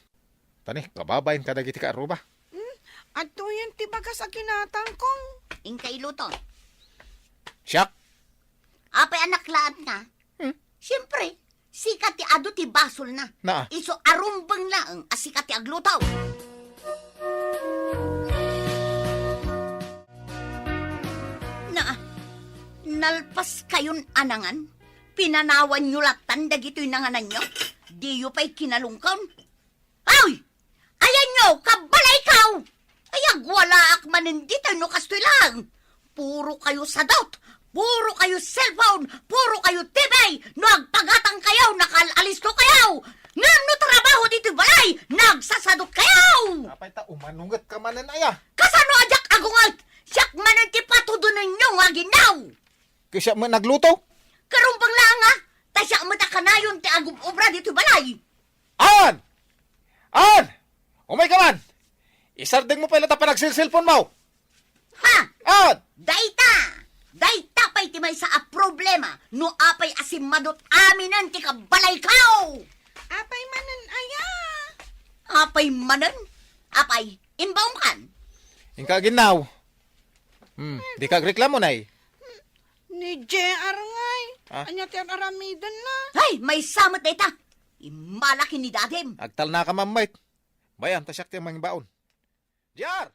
Ta ni, kababain kadagiti kaaruba. Hmm, adtoyen ti bagas a ginatangko. Inka iluto. Siak? Apay a naklaatna? Hmm? Siempre, sika ti adu ti basolna. Naa. Isu a rumbeng laeng a sika ti agluto. Naa, nalpas kayon a nangan? Pinanawanyo lattan dagitoy nangananyo? Diyo pay kinalungkon? Ay! Ayanyo, kabalaykaw! Ay, agwalaak manen ditoy no kastoy laeng. Puro kayo sadot, puro kayo cellphone, puro kayo T V. No agpagatang kayo, nakaal-alisto kayo. Ngem no trabaho ditoy balay, nagsasadot kayo. Apay ta umanunget ka manen aya? Kasano a diak agunget? Siak manen ti patudonenyo nga aginnaw. Ket siak met nagluto? Karumbeng laeng, a, ta siak met a kanayon ti agub-obra ditoy balay. An! An! Umayka man! Isardengmo pay latta panagselselponmo! Ha? An! Dayta! Dayta pay ti maysa a problema no apay a simmadot aminen ti kabalaykaw! Apay manen aya? Apay manen? Apay, imbaomkan? Inka aginnaw. Hmm, dika agreklamo, nay. Ni J R ngay. Ah? Ania ti ar-aramidenna? Ay, maysa met dayta. Immala ken ni dadim. Agtalnaka mammet. Bayan, ta siak ti mangibaon. J R!